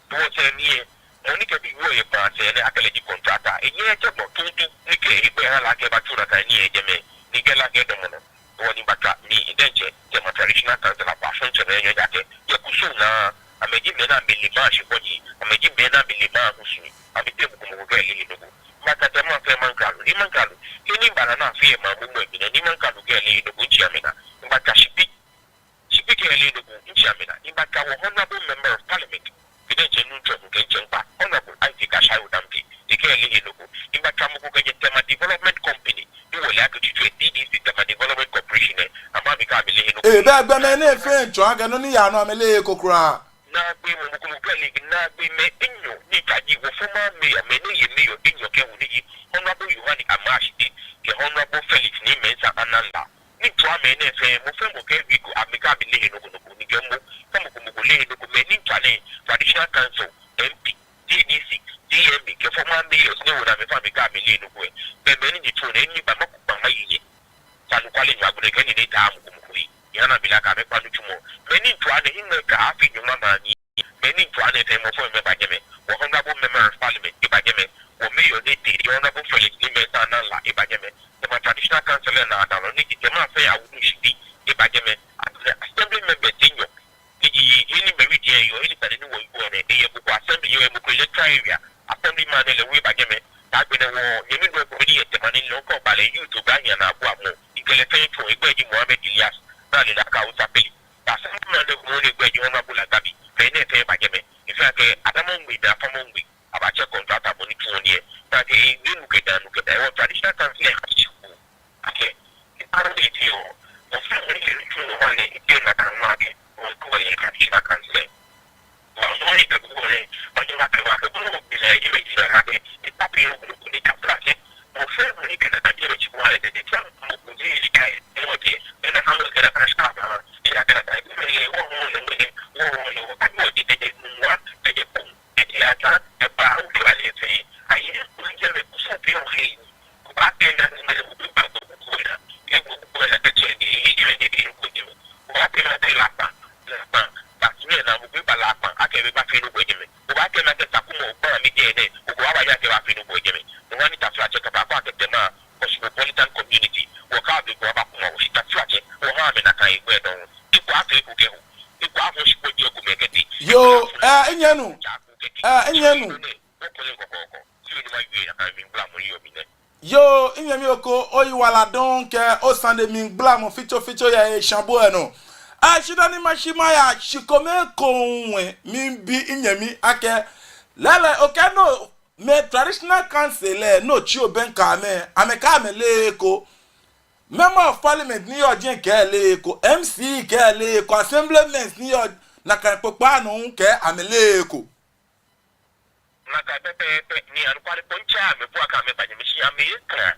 Hewɔ sɛɛ mli lɛ, mɔ ni kɛ bi wieɔ yɛ kpaa sɛɛ nɛɛ akɛ lɛ ji contractor. Enyɛ etsɛ gbɔ tuutu ni kɛ egbɛi ha lɛ akɛ ebatsu nakai nii yɛ jɛmɛ. Ni mikɛɛ lɛ akɛ edamɔ nɔ. Hewɔ ni mibatswa mi diɛŋtsɛ Tema Traditional Council akpaa fɔŋ tsɛmɛi enyɔ ejaakɛ yɛ kusum naa, amɛji mɛi ni amɛle maŋ shikpɔji, amɛji mɛi ni amɛle maŋ husui, amɛteŋ mɔ ko mɔ ko kɛɛ eleee nɔ ko. Mibatswa Tema fɛɛ maŋkralo, ni maŋkralo, kɛ nii baana ni afeɔ yɛ maŋ mumɔ mli nɛɛ, ni maŋkralo kɛɛ eleee nɔ ko, ntsi amɛnaa. Mibatswa Shikpɔŋ, Shikpɔŋ kɛɛ eleee nɔ ko, ntsi amɛnaa. Mibatswa wɔ Honourable Member of Parliament, kɛ diɛŋtsɛ Nuŋtsɔ kɛ ŋtsɛ ŋkpa, Honourable Isaac Ashai Odampey, ekɛɛ eleee nɔ ko. Mibatswa mɔ ko kɛjɛ Tema Development Company, ni wɔle akɛ tsutsu lɛ T D C, Tema Development Corporation lɛ, amɛ amɛkɛɛ amɛleee nɔ ko. Ee, bɛ gbɔmɛi nɛɛ fɛɛ tsɔɔ akɛ nɔ ni yaa nɔ amɛleee eko kwraa. Naagbee mɔ, mɔ ko mɔ ko kɛɛ eleee, naagbee mɛi enyɔ ni kɛji wɔ former mayor, mɛi ni ye mayor enyɔ kɛho ni ji Honourable Yohane Amarh Ashitey kɛ Honourable Felix Nii Mensah Anang La. Ni tsɔɔ amɛ nɛɛ fɛɛ, mɔ fɛɛ mɔ kɛɛ ewie eko, amɛkɛɛ amɛleee nɔ ko nɔ ko, ni kɛ mɔ, kɛ mɔ ko mɔ ko leee nɔ ko, mɛi ni tsɔɔ nɛɛ, Traditional Council, M P, T D C, D M B, kɛ former mayors ni wo na amɛ fɛɛ amɛkɛɛ amɛleee nɔ ko lɛ. Bɛ mɛi ni nyɛtsuɔ nɛɛ, ni ba mako ba maye nyɛ. Sa anɔkwale nyɛ agbɛnɛ kɛ nyɛ ni ta mɔ ko mɔ ko yi. Nyɛhaa ni amɛle akɛ amɛkpa nitsumɔ. Mɛi ni tsɔɔ nɛɛ, hiŋmɛi kɛ afi nyɔŋma ma ni. Mɛi ni tsɔɔ nɛɛ fɛɛ mɔ fɛɛ mɔ eba jɛmɛ. Wɔ Honourable Member of Parliament eba jɛmɛ. Wɔ mayor ni tee, Honourable Felix Nii Mensah Anang La eba jɛmɛ. Tema Traditional Council lɛ naadamɔlɔ ni ji Tema fɛɛ awudu Shikpɔŋ eba jɛmɛ. Assembly members enyɔ ni ji he ni Meridian yɔɔ, he ni sane ni wɔyɔɔ nɛɛ, eyɛ mɔ ko assembly, eyɛ mɔ ko electoral area. Assemblyman nɛɛ lɛ hu eba jɛmɛ. Agbɛnɛ wɔnyɛmi nuu ko ni yɔɔ Tema ni lɛ hu kɛ oba lɛ youth obaanyɛ ni abua mɔ. Mikɛ lɛ fɛɛ tsuɔ, egbɛi ji Mohammed Ilyas, ni ale lɛ akɛ Hausa Pele. Assemblyman nɛɛ hu ni egbɛi ji Honourable Lagabi. Mɛi nɛɛ fɛɛ eba jɛmɛ. Efee akɛ adamɔ ŋmɛi, afamɔ ŋmɛi. Abatsɛ contractor mɔ ni tsuɔ nii lɛ. Ni akɛ ewie nu kɛda nu kɛda. Wɔ Traditional Council lɛ, akɛ, ni arɔ de ti o. Mɔ fɛɛ mɔ ni kɛ nitsumɔ wa lɛ, etee nakai nɔ akɛ, wɔtsuɔ yɛ Traditional Council lɛ. Wɔ mɔ ni kɛ bu wɔ lɛ, wɔnyɛ wɔkɛ, wɔkɛ bu wɔ bi lɛ, yɛ mɛ ti na akɛ, ni papi yɛ wɔ ni ta pra kɛ. Mɔ fɛɛ mɔ ni kɛ nakai yɛ mɛ ti wa lɛ, tete tia mɔ ko ni yi kai, ni wɔ kɛ, ni nakai mɔ kɛ nakai shika ba, ni nakai nakai, ni mɛ lɛ, wɔ mɔ lɛ, mɛ lɛ, wɔ mɔ lɛ, wɔ ka wɔ ti tete, mɔ wa, tete ko. Eti ata, eba, ukɛ ba lɛ fɛɛ. Ayi, ni jɛ mɛ kusa fɛɛ o hei. Obaakɛɛ ni mɛ lɛ, obi ba ko ko na. Kɛ ko ko na kɛ tsɛ ni, ni jɛ mɛ ni ko jɛ mɛ. Obaakɛɛ ni la kpa, la kpa. Ba ti mɛ na, obi ba la kpa. Akɛ bi ba fɛɛ nɔ ko jɛ mɛ. Obaakɛɛ ni kɛ takumɔ, okpa mi jɛ nɛ. Oko aba ya kɛ ba fɛɛ nɔ ko jɛ mɛ. No hewɔ ni taflatsɛ kɛ ba ko akɛ Tema Cosmopolitan Community. Wɔkɛ be ko aba kuma, wɔshi taflatsɛ. Wɔha amɛ nakai egbɛi dɔŋŋ. Eko afee ko kɛho. Eko afo shikpɔji ko mɛ kɛtee. Yoo, eh, minyɛmi nuu. Eh, minyɛmi nuu. Yoo, minyɛmi Oko, oyiwaladɔŋŋ kɛ osane mligbalamɔ fitsofitso yɛ esha bo lɛ nɔ. Ashi dani mashi maya shikome ekoŋŋ, miibi minyɛmi akɛ, lɛɛlɛŋ, okɛɛ no, mɛi traditional council lɛ, no tsi obɛŋkɛ amɛ, amɛkɛɛ amɛleee eko. Member of Parliament ni yɔɔ jɛi kɛɛ eleee eko, M C kɛɛ eleee eko, assemblymen ni yɔɔ nakai kpokpaa nɔ kɛɛ amɛleee eko. Nakai pɛpɛɛpɛ ni anɔkwale po ntsɛ amɛbua akɛ amɛba jɛmɛ shi amɛye kra.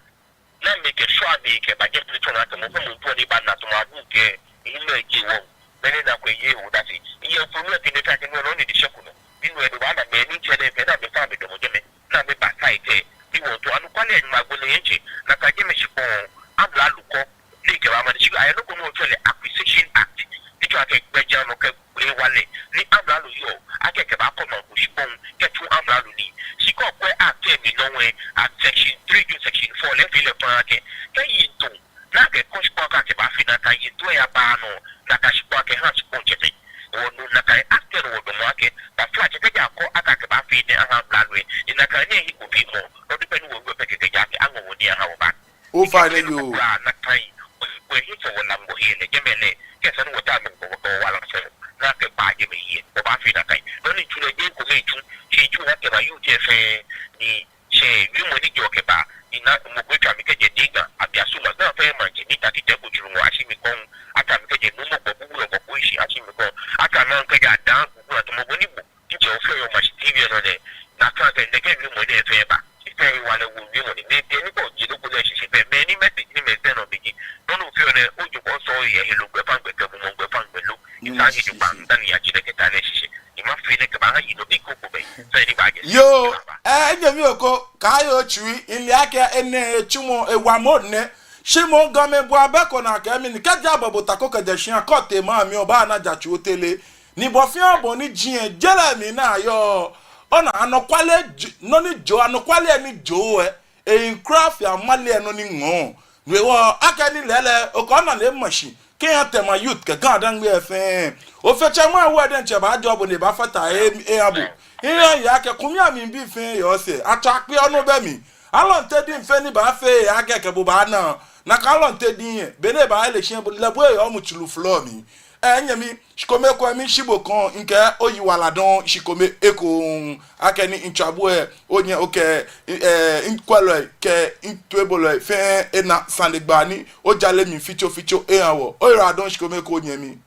Ni amɛkɛ shɔ amɛkɛba jɛmɛ tsɔ nakai mɔ fɛɛ mɔ po ni baana tamɔ abu kɛ eyi lɛ je wɔ. Mɛni na ko ye o dati. Iye funu lɛ pine ta kɛ nɔ ni di shɛku nɔ. Ni nɔ edo baana mɛi ni tsɛ lɛ fɛɛ ni amɛfa amɛdamɔ jɛmɛ. Ni amɛba site. Ni wɔto anɔkwale ni magbo lɛ yɛ ntsɛ. Nakai jɛmɛ shikpɔŋ amralo ko. Ni kɛba ma ni shi ayɛ nɔ ko ni wɔtsɛɔ lɛ Acquisition Act. Ni tsɔɔ akɛ gbɛjianɔ kɛ ewalɛ ni amralo yɔɔ akɛ kɛbakɔ maŋ ko shikpɔŋ kɛtsu amralo nii. Shi kɛ okwɛ Act lɛ mli nɔŋŋ lɛ, a section three to section four lɛ efee lɛ faŋŋ akɛ, kɛ yiŋtoo ni akɛkɔ shikpɔŋ akɛ kɛbafee nakai yiŋtoo lɛ yaba nɔ, nakai shikpɔŋ akɛha shikpɔŋtsɛ fɛɛ. Wɔ nɔ nakai Act lɛ nɔ wɔdamɔ akɛ, taflatsɛ kɛji akɔ akɛ kɛbafee nɛɛ aha amralo lɛ, ni nakai nɛɛ hi ko bi mɔ, nɔ ni pɛ ni wɔwieɔ pɛ kɛkɛ ji akɛ aŋɔ wɔnii aha wɔba. Ofainɛ yoo. Nakai, wɔ, wɔhe fɔ wɔ Hɔmɔwɔ he lɛ, jɛmɛ lɛ, kɛ esa ni wɔta mli wɔkɔ wala fɔ, ni akɛba jɛmɛ hiɛ, wɔbaafee nakai. Nɔ ni tsu lɛ jeee ekome etsu, shi etsu ni akɛba youth lɛ fɛɛ, ni shɛ wiemɔ ni jɔ kɛba, ni na mɔ ko etswa mi kɛjɛ Nɛga, Abiasuma, Ga fɛɛ maŋtsɛ, ni ta kitɛ ko tsuru ŋɔ ashi mi kɔŋ, atswa mi kɛjɛ Nuumo Gbɔbu wulɔmɔ ko shi ashi mi kɔŋ, atswa mi kɛjɛ Adan Gbɔbu atsɔmɔ bɔ ni bo. Kitsɛ ofee yɔ mashi T V nɔ nɛɛ, nakai kɛ nɛkɛ wiemɔ nɛɛ fɛɛ ba. Kitsɛ ewalɛ wo wiemɔ nɛɛ. Mɛi pii ni kɔ je loko lɛ shishi fɛɛ. Mɛni message ni mɛi send nɔ biji. Nɔ ni ofee nɛɛ, ojo kɔ sɔ yɛ heloo gbɛfaŋ gbɛ kɛ mumɔ gbɛfaŋ gbɛ lo. Isa ni ju kpa, nta ni ya ji nɛkɛ ta nɛɛ shishi. Ni mafee nɛɛ kɛbaha yi nɔ bi ko ko bɛ. Fɛɛ ni baaje. Yoo, eh, minyɛmi Oko, kaaye otsui, mile akɛ enɛ etsumɔ, ewa mɔ nɛ. Shi moŋ Gamɛi bua bɛ ko ni akɛɛ mi ni kɛji abɔ bo ta ko kɛjɛ shia kɔ te ma mi obaana jatsu otere. Ni bɔ fɛɛ bɔ ni ji lɛ, je lɛ mli ni ayɔɔ. Ona anɔkwale j-, nɔ ni jɔɔ, anɔkwale ni jɔɔ lɛ, ehi kwraa fe amale nɔ ni ŋɔɔ. No hewɔ akɛni lɛɛlɛŋ, okɔ na lɛ mashi, kɛha Tema youth kɛ GaDangme fɛɛ. Ofe tsɛ ma wɔ diɛŋtsɛ baajɔɔ bo ni baafata e, eha bo. Miiya akɛ kumi amli bii fɛɛ yɔɔ sɛɛ, atsɔ akpe onɔ bɛ mli. Alɔnte diŋ fɛɛ ni baafee akɛ kɛ bo baana. Nakai alɔnte diŋ lɛ, be ni ebaaye lɛ shi lɛ, bo lɛ bo eyɔɔ mu tsuru flɔ mli. Eh, minyɛmi, shikome ekoŋŋ miishi bo kɔŋ, mikɛ oyiwaladɔŋŋ shikome ekoŋŋ. Akɛni mitswa bo lɛ, onyɛ okɛ, eh, mikwɛlɔi kɛ mitoibolɔi fɛɛ ena sanegbaa ni ojaje mli fitsofitso eha wɔ. Oyiwaladɔŋŋ shikome ekoŋŋ minyɛmi.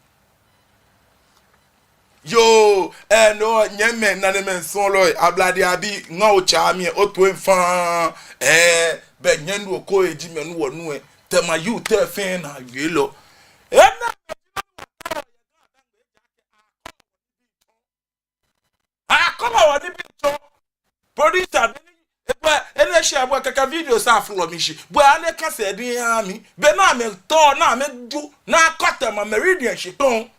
Yoo, eh, no, nyɛmimɛi, nanemɛi, suɔlɔi, ablade abii, ŋa otsɛ mi, oto efaŋŋ, eh, bɛ nyɛnu Oko eji mɛi ni wɔnu lɛ, Tema youth lɛ fɛɛ naa wielɔ. Eh, na akɔlɔ wɔ nibii tsɔ. Producer, bɛ ni, ebɛ, enɛ shi abɔ kɛkɛ video sa flɔ mi shi. Bɔ anɛ kase di ya mi. Bɛ ni amɛtɔ, ni amɛdu, ni akɔ Tema Meridian shikpɔŋ.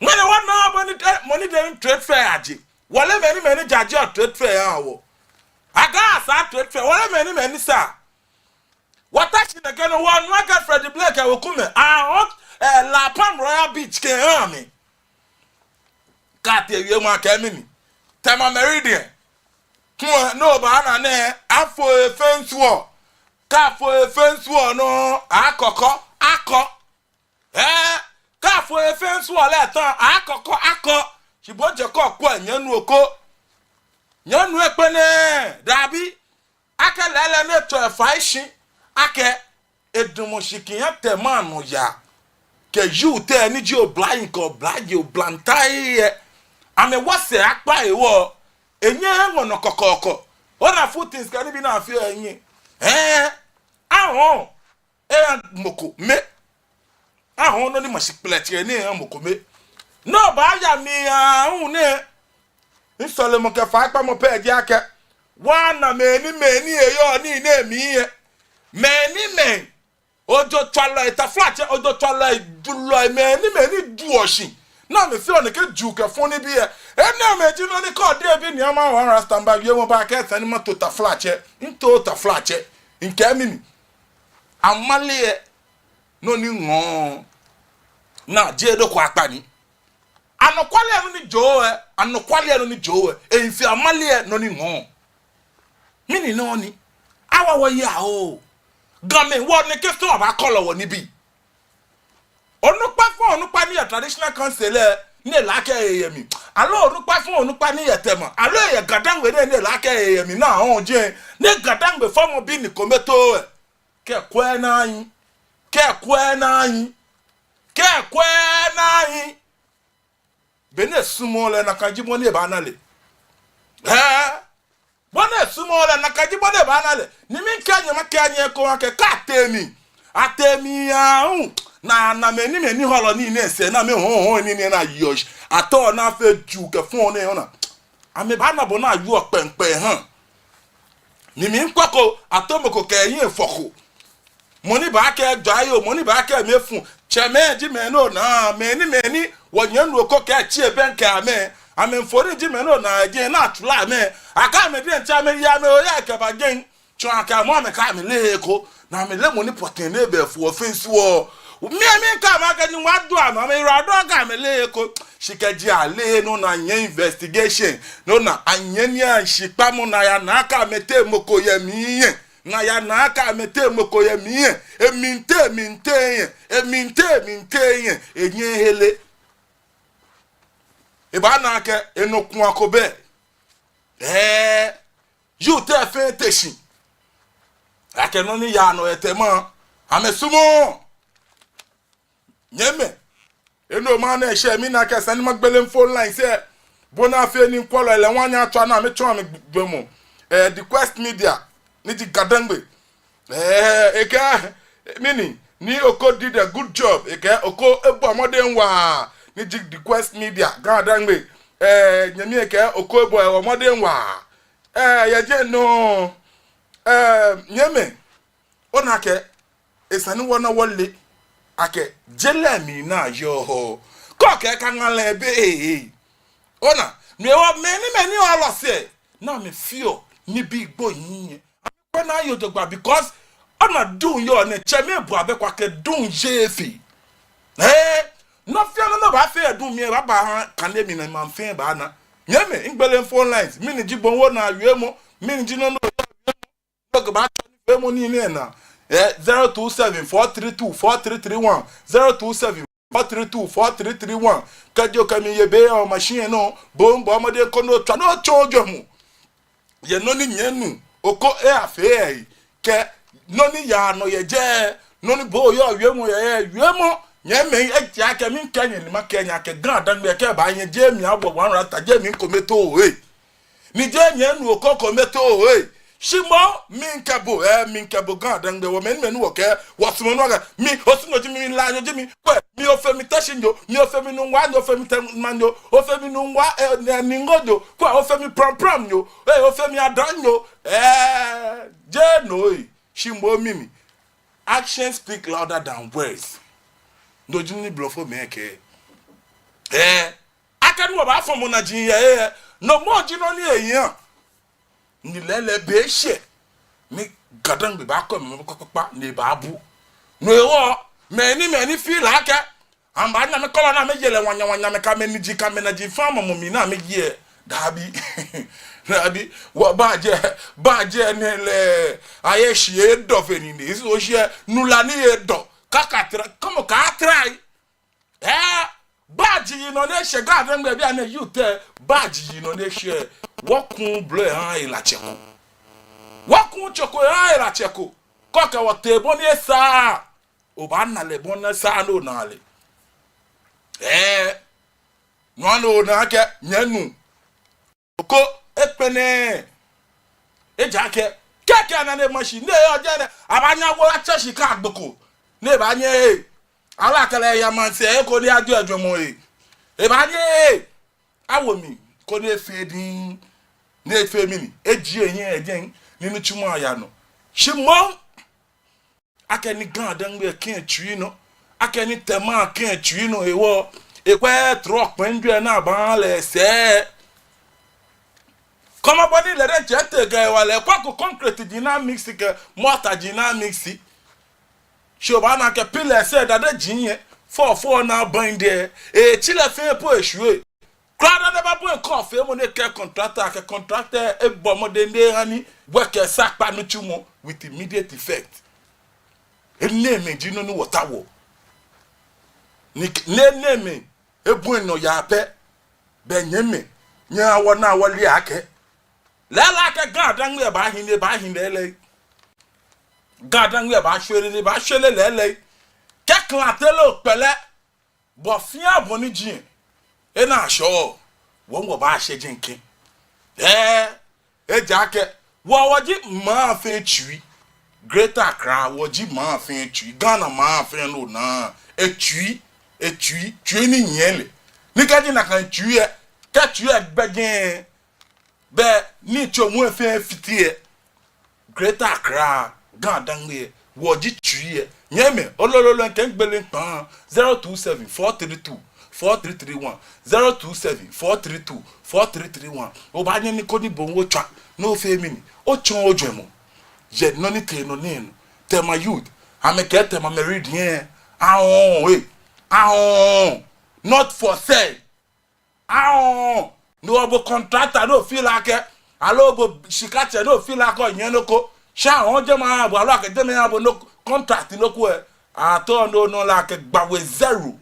Mɛni wɔna bɔ ni de, mɔ ni de trade fair aje. Wɔle mɛi ni, mɛi ni jaje trade fair ya wɔ. Aga sa trade fair. Wɔle mɛi ni, mɛi ni sa. Wɔta shi nɛkɛ nɔ wɔnu akɛ Freddy Blake wɔ kumɛ. Ahɔɔ, eh, La Palm Royal Beach kɛha mi. Kɛ atee wiemɔ akɛ mɛni. Tema Meridian. Kɛ no baana nɛɛ, afo efence wall. Kɛ afo efence wall nɔ, akɔkɔ, akɔ. Eh, kɛ afo efence wall lɛ ta, akɔkɔ, akɔ. Shi bo je kɔ kwɛ nyɛnu Oko. Nyɛnu ekpɛlɛ, dabi. Akɛ lɛɛlɛŋ ni etsɔ efai shi. Akɛ edamɔ shi kɛha Tema nɔyaa. Kɛ youth lɛ ni ji oblahii kɛ oblahii oblahii lɛ. Amɛwoɔ sɛɛ akpa hewɔ. Enyɛɛɛ eŋɔ nɔ kɔkɔɔkɔ. Ona footings kɛ nibii ni afeɔ enyɛ. Eh, ahɔɔ. Eha mɔ kome. Ahɔɔ nɔ ni ma shi kpɛlɛtsɛ ni eha mɔ kome. No baaya mli aahu nɛɛ. Misɔlemɔ kɛ faikpamɔ pɛ ji akɛ, wɔna mɛi ni, mɛi ni eyɔɔ nii nɛɛ mli lɛ. Mɛi ni, mɛi. Ojotswalɔi, taflatsɛ, ojotswalɔi, julɔi, mɛi ni, mɛi ni juɔ shi. Ni amɛfeɔ nɛkɛ juu kɛ fɔŋ nibii lɛ. Enɛɛmɛi ji nɔ ni kɔ de bi ni ama wɔ rasta mba wiemɔ ba kɛ esa ni mato taflatsɛ. Mito taflatsɛ. Mikɛɛ mɛni. Amale lɛ nɔ ni ŋɔɔ. Naa jeee nɔ ko akpa ni. Anɔkwale nɔ ni jɔɔ lɛ, anɔkwale nɔ ni jɔɔ lɛ, ehi fe amale nɔ ni ŋɔɔ. Mɛni nɔ ni? Awa wɔyi aaho. Gamɛi wɔ nɛkɛ fɛɛ wɔbaakɔlɔ wɔnibii. Onukpa fɛɛ onukpa ni yɔɔ traditional council lɛ, ni ele akɛ eyɛ mli. Aloo onukpa fɛɛ onukpa ni yɔɔ Tema, aloo eyɛ Ga-Dangme lɛ, ni ele akɛ eyɛ mli, ni ahɔɔ jɛi, ni Ga-Dangme fɔmɔbi ni kome too lɛ. Kɛ ekwɛ naa nyiɛ. Kɛ ekwɛ naa nyiɛ. Kɛ ekwɛ naa nyiɛ. Bɔ ni esumɔɔ lɛ nakai ji bɔ ni ebaana lɛ. Ɛɛ. Bɔ ni esumɔɔ lɛ nakai ji bɔ ni ebaana lɛ. Ni mikɛɛ nyɛ, makɛɛ nyɛ ekoŋŋ akɛ kɛ atee mli. Atee mli aahu. Ni ana mɛi ni, mɛi ni hɔlɔ nii nɛɛ sɛɛ, ni amɛhɔɔ hɔɔ nii nɛɛ ni ayɔɔ shi. Atɔ ni afee juu kɛ fɔŋ nɛɛ ona. Amɛbaana bɔ ni ayɔɔ kpɛŋkpɛŋ ha. Ni miikpa ko, ato mɔ ko kɛ eyiŋ efɔko. Mɔ ni baakɛɛ jɔɔ yoo, mɔ ni baakɛɛ mɛi fũ. Tsɛmɛi ji mɛi ni ona, mɛi ni, mɛi ni, wɔnyɛmi nuu ko kɛ tsi ebɛŋkɛ amɛ. Amɛmfoniri ji mɛi ni ona, jɛi ni atsula amɛ. Akɛ amɛ diɛŋtsɛ amɛya amɛ oya kɛba jɛi. Tsɔɔ akɛ amɛ, amɛkɛɛ amɛleee he ko. Ni amɛleee mɔ ni pɔtɛɛ ni ebɛ fɔ fɛŋ su wɔ. Mi, mikɛɛ amɛ akɛ Nyɔŋmɔ adu amɛ, amɛyiwaladɔŋŋ akɛ amɛleee he ko. Shi kɛji aleee he, no ni anyɛ investigation. No ni anyɛ nii ashikpamɔ ni aya ni akɛɛ amɛteŋ mɔ ko yɛ mli yɛ. Ni aya ni akɛɛ amɛteŋ mɔ ko yɛ mli yɛ. Emli tee, emli tee yɛ. Emli tee, emli tee yɛ. Enyɛɛɛ ehere. Ebaana akɛ enɔ kũ ko bɛ. Ɛɛ, youth lɛ fɛɛ te shi. Akɛ nɔ ni yaa nɔ yɛ Tema. Amɛsumɔɔɔ. Nyɛmimɛi, enɔ ma nɛ eshɛ mi ni akɛ esa ni magbele phone lines lɛ. Bɔ ni afee ni kwɛlɔi lɛ hu anyɛ atswa ni amɛtsɔɔ amɛjwɛŋmɔ. Eh, The Quest Media, ni ji Ga-Dangme. Eh, ekɛɛ, mɛni, ni Oko did a good job. Ekɛɛ Oko ebɔ mɔdɛŋ waa, ni ji The Quest Media, Ga-Dangme. Eh, nyɛmi ekɛɛ Oko ebɔ mɔdɛŋ waa. Eh, yɛ jɛi nɔŋŋ. Eh, nyɛmimɛi, ona akɛ, esa ni wɔna wɔle akɛ je lɛ mli ni ayɔɔ. Kɛ okɛɛ kaŋa lɛ be ee. Ona, no hewɔ mɛi ni, mɛi ni ɔlɔ sɛɛ, ni amɛfeɔ nibii gbohii yɛ. Amɛkwɛ ni ayoo jogbaŋŋ because, ona duŋ yɔɔ nɛɛ, tsɛmɛi bɔ abɛ kwa kɛ duŋ jeee fɛɛ. Eh, nɔ fɛɛ nɔ ni obaafee yɛ duŋ mli lɛ, ebaaba ha kane mli ni maŋ fɛɛ baana. Nyɛmimɛi, migbele phone lines, mɛni ji bo hu ona wiemɔ, mɛni ji nɔ ni oyɔɔ wiemɔ. Nɔ ko baatsɔ nifeemɔ nii nɛɛ naa. Eh, zero two seven four three two four three three one, zero two seven four three two four three three one. Kɛji okɛ mi yɛ biɛ yɛ machine nɔ, bo hu bɔ mɔdɛŋ koni otswa ni otsɔɔ ojwɛŋmɔ yɛ nɔ ni nyɛmi nuu Oko eyafee lɛ, kɛ nɔ ni yaa nɔ yɛ jɛi, nɔ ni bo oyɔɔ wiemɔ yɛ lɛ, wiemɔ. Nyɛmimɛi, ejaakɛ mikɛɛ nyɛ ni makɛɛ nyɛ akɛ Ga-Dangme kɛ baanyɛ jɛmɛ abɔ one rata, jɛmɛ kometoo ee. Ni jeee nyɛmi nuu Oko kometoo ee. Shi moŋ, mi kɛ bo, eh, mi kɛ bo Ga-Dangme, wɔmɛi ni, mɛi ni wɔkɛɛ, wɔsumɔɔ nɔ akɛ, mi, Osunyo ji mi, mi Lanyo ji mi, kwɛ, mi ofee mi Teshinyo, mi ofee mi Nungua nyo, ofee mi Temanyo, ofee mi Nungua, eh, Ningonyo, kwɛ, ofee mi Prampramnyo, eh, ofee mi Adanyo, eh, jeee no ee. Shi moŋ mɛni, actions speak louder than words. No ji nɔ ni blɔfomɛi kɛɛ. Eh, akɛ ni wɔbaafɔ mɔ naji yɛ ee, no moŋ ji nɔ ni ehiaa. Ni lɛɛlɛŋ be eshɛ ni Ga-Dangme baakɔ mɛi kpakpa ni ebaabu. No hewɔ, mɛi ni, mɛi ni feel akɛ amɛbaanyɛ amɛkɔlɔ ni amɛye lɛ wanya wanya, amɛkɛ amɛniji kɛ amɛnaji fɛɛ amamɔ mli ni amɛye lɛ, dabi. Dabi, wɔbaajɛ, baajɛ nɛɛ lɛ, ayɛ shi edɔ fe nii nɛɛ, iso shi nu la ni edɔ, kaka tra, kɔmɔ ka try. Eh, baaji yinɔ ni eshɛ Ga-Dangme bianɛ youth lɛ, baaji yinɔ ni eshɛ, wɔku blɔ eha helatsɛ ko. Wɔku tsɔ ko eha helatsɛ ko. Kɛ okɛ wɔ tee bɔ ni esaaa, obaana lɛ bɔ ni esaaa ni ona lɛ. Eh, no hewɔ ni ona akɛ nyɛmi nuu Oko ekpɛlɛɛɛ. Ejaakɛ, kɛkɛ ana ni ema shi, ni eyɔɔ jɛi nɛɛ, abaanyɛ awo lɛ atsɛ shi kɛ agbo ko. Ni ebaanyɛ ee, alakala eya maŋsɛɛ eko ni ajɔɔ ejwɛŋmɔ ee. Ebaanyɛ ee, awo mli koni efee diŋŋ, ni efee mɛni, ejie ehiɛ yɛ jɛi, ni nitsumɔ aya nɔ. Shi moŋ, akɛni Ga-Dangme kɛ etsui nɔ, akɛni Tema kɛ etsui nɔ hewɔ, ekwɛ trɔ kpɛŋ jwɛ ni abaa lɛ sɛɛ. Kɔmɔ bɔ ni lɛ diɛŋtsɛ etee kɛ ewa lɛ, ekwɛko concrete ji ni amix kɛ mortar ji ni amix. Shi obaana akɛ pillars lɛ dade ji yɛ, fɔfɔ ni abind lɛ, etsi lɛ fɛɛ po eshwie. Kwraa dani ebabɔi kɔfeemɔ ni ekɛɛ contractor, akɛ contractor ebɔ mɔdɛŋ ni eha ni work lɛ sa kpa nitsumɔ with immediate effect. Enɛɛmɛi ji nɔ ni wɔtaoɔ. Ni k-, ne, ne mɛi, ebu enɔ yaa pɛ, bɛ nyɛmɛi, nyɛhaa wɔna wɔle akɛ. Lɛɛlɛŋ akɛ GaDangme baahi ni, baahi lɛɛlɛŋ. GaDangme baashwere ni, baashwere lɛɛlɛŋ. Kɛ klante loo kpɛlɛ, bɔ fɛɛ bɔ ni ji, ena shɔ, wɔ hu wɔbaashɛ jɛi kɛ̃. Ɛɛ, ejaakɛ, wɔ, wɔji maŋ fɛɛ tsui. Greater Accra, wɔji maŋ fɛɛ tsui. Ghana maŋ fɛɛ nɔ naa, etsui, etsui, tsui ni nyiɛ lɛ. Ni kɛji nakai tsui lɛ, kɛ tsui lɛ gbɛjɛ, bɛ ni tso mu lɛ fɛɛ fite lɛ. Greater Accra, GaDangme, wɔji tsui lɛ. Nyɛmɛi, olololo, kɛ migbele mikpãa, zero two seven four three two four three three one, zero two seven four three two four three three one. Obaanyɛ ni koni bo hu otswa, ni ofee mɛni, otsɔɔ ojwɛŋmɔ yɛ nɔ ni tee nɔ nɛɛ nɔ. Tema Youth, amɛkɛɛ Tema Meridian, ahɔ̃ɔ, ee, ahɔ̃ɔ, not for sale. Ahɔ̃ɔ, ni wɔ bo contractor ni ofeel akɛ, aloo bo shikatsɛ ni ofeel akɛ onyɛ nɔ ko. Shi ahɔ̃ɔ jɛmɛ aha bo, aloo akɛ jɛmɛ aha bo nɔ ko, contract nɔ ko lɛ, atɔ no nɔ lɛ akɛ gba we zero.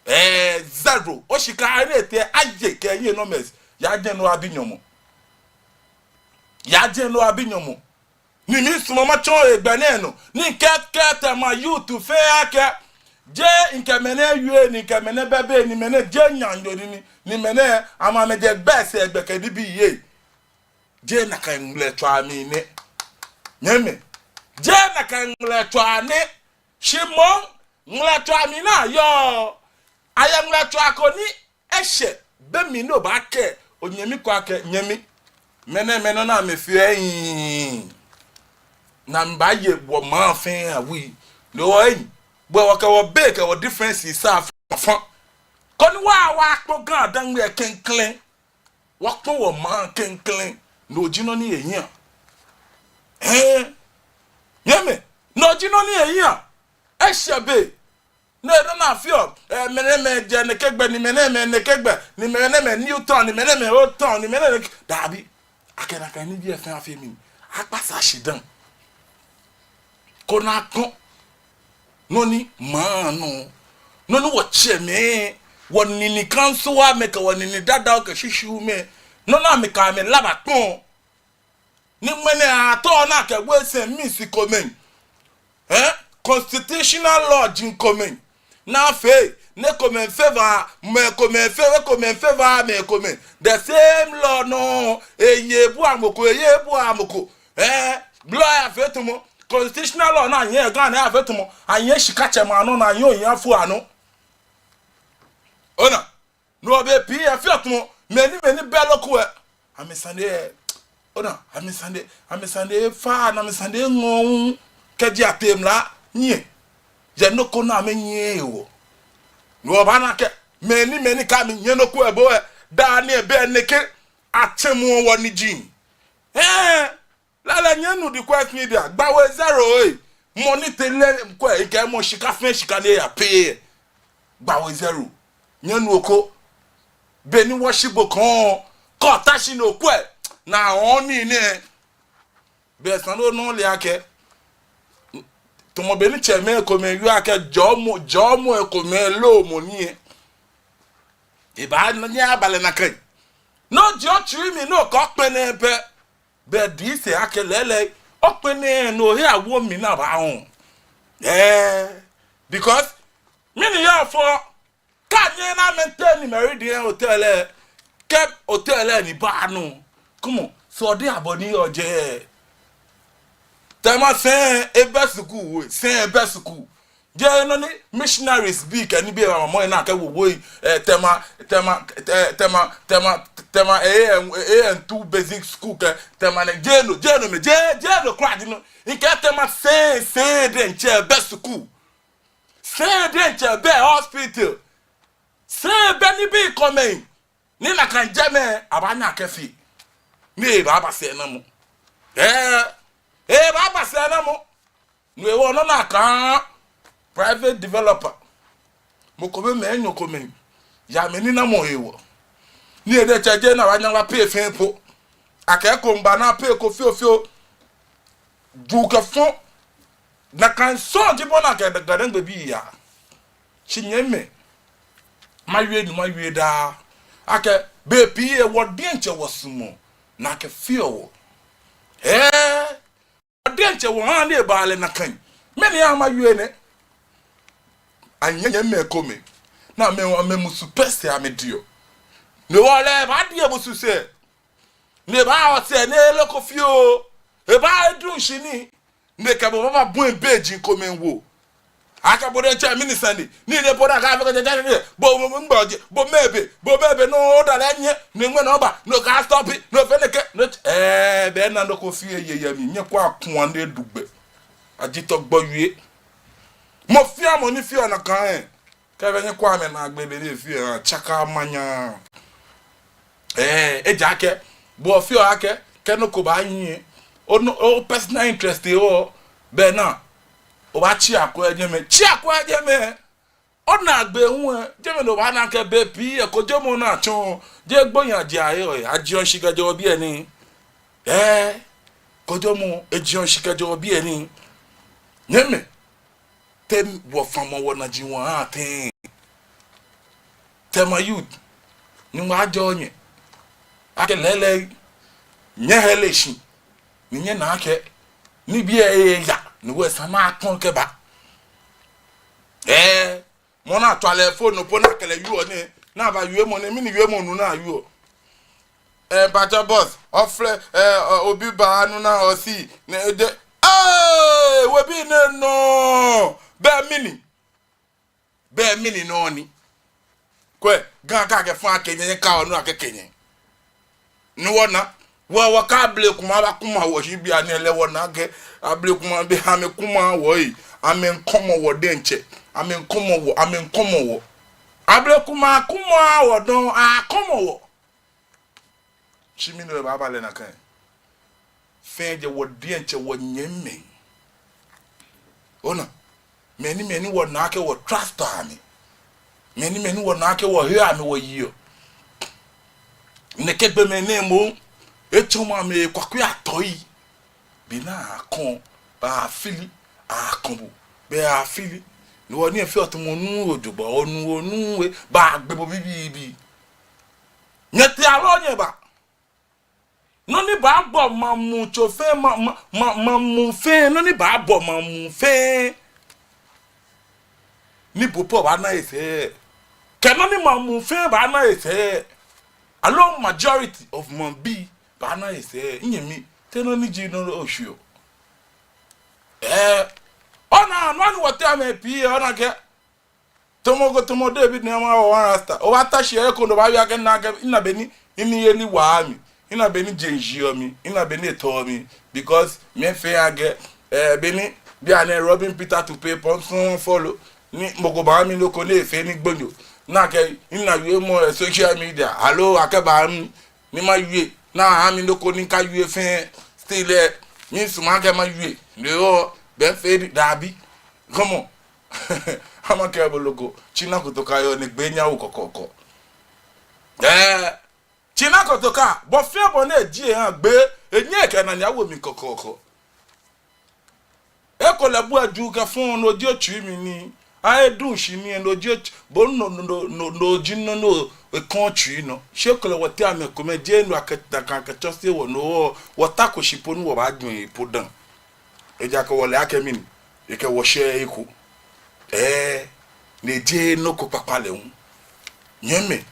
Ɛɛ, zero. Oshika ni etee aye kɛ eyi numbers. Yaa jɛi ni oyabi nyɔmɔ. Yaa jɛi ni oyabi nyɔmɔ. Ni miisumɔ matsɔ hegbɛ nɛɛ nɔ. Ni mikɛɛ, kɛɛ Tema Youth fɛɛ akɛ, jeee mikɛ mɛnɛ wie, ni mikɛ mɛnɛ bɛ be, ni mɛnɛ jeee nyanyo ni, ni, ni mɛnɛ amɛ amɛjɛ gbɛ sɛɛ gbɛ kɛ nibii yei. Jeee nakai ŋmlɛtswaa mli nɛ. Nyɛmɛi. Jeee nakai ŋmlɛtswaa nɛ. Shi moŋ, ŋmlɛtswaa mli ni ayɔɔ, ayɛ ŋmlɛtswaa ko ni eshɛ be mli ni obaakɛɛ onyɛmi ko akɛ nyɛmi, mɛnɛmɛi nɔ ni amɛfee lɛ, ni amɛbaaye wɔmaŋ fɛɛ awui. No hewɔ, bɔ ni wɔkɛ wɔbɛ kɛ wɔ differences afã, koni wɔ, wɔkpɔ GaDangme klɛŋklɛŋ. Wɔkpɔ wɔmaŋ klɛŋklɛŋ. No ji nɔ ni ehiaa. Ɛɛ, nyɛmɛi, no ji nɔ ni ehiaa. Eshɛ be ni nɔ ni afeɔ, ɛɛ, mɛnɛmɛi jɛ nɛkɛ gbɛ, ni mɛnɛmɛi nɛkɛ gbɛ, ni mɛnɛmɛi New Town, ni mɛnɛmɛi Old Town, ni mɛnɛmɛi, dabi. Akɛ nakai nibii lɛ fɛɛ afee mɛni, akpasa shidaŋ. Koni akɔ nɔ ni maŋ nɔ, nɔ ni wɔtsɛmɛi, wɔnine council amɛ kɛ wɔnine dadao kɛ shishiumɛi, nɔ ni amɛkɛ amɛlaba kpɔ. Ni ŋmɛnɛ atɔ ni akɛ wesɛɛ misi komɛi. Eh? Constitutional law ji komɛi. Ni afee, ni komɛi favour mɛi komɛi, favour, komɛi favour mɛi komɛi. The same law nɔ, eye ebua mɔ ko, eye ebua mɔ ko. Eh? Law lɛ afee tamɔ, constitutional law ni ahiɛ Ghana lɛ afee tamɔ, ahiɛ shikatsɛmɛi anɔ, ni ahiɛ ohiafoi anɔ. Ona? No hewɔ bei pii lɛ efeɔ tamɔ, mɛi ni, mɛi ni bɛ loko lɛ, amɛsane lɛ, ona, amɛsane, amɛsane lɛ efa, ni amɛsane lɛ eŋɔɔ wu, kɛji atee mla nyiɛ, yɛ nɔ ko ni amɛnyiɛɛɛ hewɔ. No hewɔ obaana akɛ, mɛi ni, mɛi ni kɛ amɛnyiɛ nɔ ko lɛ, bo lɛ, daa nɛɛ be nɛkɛ, atsɛmɔ wɔ ni ji. Ɛɛ, lala nyɛnu the Quest Media, gba we zero, ee. Mɔ ni tee lɛ kwɛ, ekɛ mɔ shika fɛɛ shika ni eya pay. Gba we zero. Nyɛnu oko. Be ni wɔshi bo kɔŋ, kɛ ota shi ni okwɛ, ni oha nii nɛɛ. Be sane nɔ ole akɛ, tamɔ be ni tsɛmɛi komɛi wieɔ akɛ jɔɔmɔ, jɔɔmɔ komɛi loo mɔ ni lɛ, ebaanyɛ aba lɛ nakai. No ji otsui mli ni okɔ kpɛnɛ pɛ. Be diɛŋtsɛ akɛ lɛɛlɛŋ, okpɛnɛ ni ohe awo mli ni abaahu. Ɛɛ, because mɛni yɔɔ fɔ, kɛ nyɛna maintain Meridian Hotel lɛ, kɛ hotel lɛ ni baa nɔ. Come on, so ɔdi abɔ ni yɔɔ jɛi. Tema sɛi ebɛ school, sɛi ebɛ school. Jeee nɔ ni missionaries bii kɛ nibii eba mɔ ena akɛ wowo, eh, Tema, Tema, eh, Tema, Tema, Tema, eh, eh, eh, two basic school kɛ Tema nɛɛ, jeee no, jeee no mɛi, jeee, jeee no kwraa ji no. Mikɛɛ Tema sɛi, sɛi diɛŋtsɛ ebɛ school. Sɛi diɛŋtsɛ ebɛ hospital. Sɛi ebɛ nibii komɛi. Ni nakai jɛmɛ abaanyɛ akɛfee. Ni ebaaba sɛɛnamɔ. Ɛɛ, ebaaba sɛɛnamɔ. No hewɔ nɔ ni akɛɛ private developer, mɔ ko bɛ mɛi enyɔ komɛi, yɛ amɛninamɔ hewɔ. Ni edɛ tsɛ jɛ na wanyala pay fɛɛ po. Akɛ ko miiba ni a-pay eko fiofio. Ju kɛ fɔ. Nakai sɔŋŋ ji bɔ ni akɛ GaDangme bii yaa. Shi nyɛmimɛi, mawie ni mawie daa akɛ bei pii lɛ wɔ diɛŋtsɛ wɔsumɔɔ ni akɛfeɔ wɔ. Ɛɛ, wɔ diɛŋtsɛ wɔhaa ni ebaa lɛ nakai. Mɛni hewɔ mawie nɛ? Anyɛmimɛi komɛi, ni amɛ, amɛmusu pɛ sɛɛ amɛdiɔ. Ni wɔ lɛ, ebaadi emusu sɛɛ. Ni ebaawo sɛɛ ni eleko fioo. Ebaaduŋ shi ni, ni ekɛ bo baabɔ bɛi ji komɛi wo. Akɛ bo diɛŋtsɛ mɛni sane ni, ni, ni bo diɛŋtsɛ akafee kɛjɛ jɛ ni, bo, bo, bo, bo, bo, mɛɛ be, bo mɛɛ be, no, odalɛ nyɛ, ni ŋmɛnɛ oba, no ka stop it, no fee nɛkɛ, no, ɛɛ, be ni nɔ ko fioo yɛ, yɛ mli, nyɛkwɛa kuu ni edu gbɛ. Ajitɔ gbɔ wie. Mɔ fɛɛ mɔ ni feɔ nakai lɛ, kɛ be nyɛkwɛa amɛnaagbee be ni efeɔ lɛ, tsaka manya. Ɛɛ, ejaakɛ, bo ofeɔ akɛ, kɛ nɔ ko baanyiɛ, o nɔ, o personal interest lɛ, o, be ni, obaatsi akwɛ jɛmɛ, tsi akwɛ jɛmɛ. Onaagbee hu lɛ, jɛmɛ ni obaana akɛ bei pii lɛ kojomɔ ni atsɔɔ, jeee gbonyo ajeɔ yɛ, ajeɔ shi kɛjɛɔ biɛ ni. Ɛɛ, kojomɔ, ejeɔ shi kɛjɛɔ biɛ ni. Nyɛmimɛi, te wɔfamɔ wɔnaji wɔhaa tɛŋŋ? Tema youth, Nyɔŋmɔ ajɔɔ nyɛ. Akɛ lɛɛlɛŋ, nyɛhe le shi, ni nyɛna akɛ nibii lɛ eeya, ni wɔ esa ni akpɔ̃ kɛba. Ɛɛ, mɔ ni atswa lɛ phone nɔ po ni akɛ lɛ wieɔ nɛɛ, ni abawie mɔ nɛɛ, mɛni wiemɔ nuu ni awieɔ? Ɛɛ, Pacha boss, ofrɛ, ɛɛ, ɔ, obi ba anu na osi, nɛ, ede, ee, webii nɛɛ nɔ, be mɛni? Be mɛni nɔ ni? Kwɛ, Ga ka kɛ fã kɛ nyɛ, nyɛka onu akɛ kɛ nyɛ. Ni wɔna, wɔ, wɔkɛɛ abele kuma bakuma wɔ, shi bianɛ lɛ wɔna akɛ abele kuma bɛ, amɛkuma wɔ ee, amɛmiikɔmɔ wɔ diɛŋtsɛ, amɛmiikɔmɔ wɔ, amɛmiikɔmɔ wɔ. Abele kuma akuma wɔ dɔŋŋ, akɔmɔ wɔ. Shi mɛni hewɔ ebaaba lɛ nakai? Fɛɛ jɛ wɔ diɛŋtsɛ wɔnyɛmimɛi. Ona, mɛi ni, mɛi ni wɔna akɛ wɔ trust amɛ. Mɛi ni, mɛi ni wɔna akɛ wɔheɔ amɛ wɔyeɔ. Nɛkɛ gbɔmɛi nɛɛ moŋ, etsɔmɔ amɛ kwakwɛ atoi. Be ni akɔ̃, baa fili, akɔ̃ bo, be afili. Ni wɔ ni efeɔ tamɔ onuuu jogbaŋŋ, onuuu, onuuu, baagbe bo bibiibi. Nyɛtee aloo nyɛba. Nɔ ni baabɔ maŋ muu tso fɛɛ, maŋ, maŋ, maŋ, maŋ muu fɛɛ, nɔ ni baabɔ maŋ muu fɛɛ, ni bo po obaana esɛɛ, kɛ nɔ ni maŋ muu fɛɛ baana esɛɛ, aloo majority of maŋbii baana esɛɛ, nyɛmi, te nɔ ni ji nɔ ni oshwieɔ? Ɛɛ, ona, nɔ ni wɔteŋ mɛi pii, ona akɛ tamɔ ko, tamɔ David Nii Amaa, wɔ one Rasta. Obaata shi eko ni obaawie akɛ, mina akɛ, mina bɔ ni miniyeli wa mi, mina bɔ ni jeŋ jiɔ mi, mina bɔ ni etɔɔ mi. Because mɛi fɛɛ akɛ, ɛɛ, bɔ ni, bianɛ robbing Peter to pay Paul, so follow. Ni mɔ ko baaha mi nɔ ko ni efee ni gbonyo. Ni akɛ, mina wiemɔ, ɛɛ, social media, aloo akɛba mi, ni mawie, ni aha mi nɔ ko ni mikawie fɛɛ, still, ɛɛ, misumɔɔ akɛ mawie. Ni oo, be fɛɛ daabi. Come on. Amakɛɛ bo loko, China Kotoka yɔɔ ni egbee nyɛɛɛ awo kɔkɔɔkɔ. Ɛɛ, China Kotoka, bɔ fɛɛ bɔ ni eji eha gbee, enyɛɛɛ ekɛ enane awo mli kɔkɔɔkɔ. Ekolɛ bu eju kɛ fɔŋ, no ji otsui mli nii. Aye duŋ shi nii, no ji otsui, bo no, no, no, no, no ji nɔ ni ekɔɔ otsui nɔ. Shi ekolɛ wɔteŋ mɛi komɛi jeee no akɛ, akɛ, akɛtsɔse wɔ, no wɔ, wɔtako shi po ni wɔbaajwɛŋ po dã. Ejaakɛ wɔle akɛ mɛni, ekɛ wɔ shɛɛɛ eko. Ɛɛ, ni ejeee nɔ ko kpakpa lɛ hu. Nyɛmimɛi,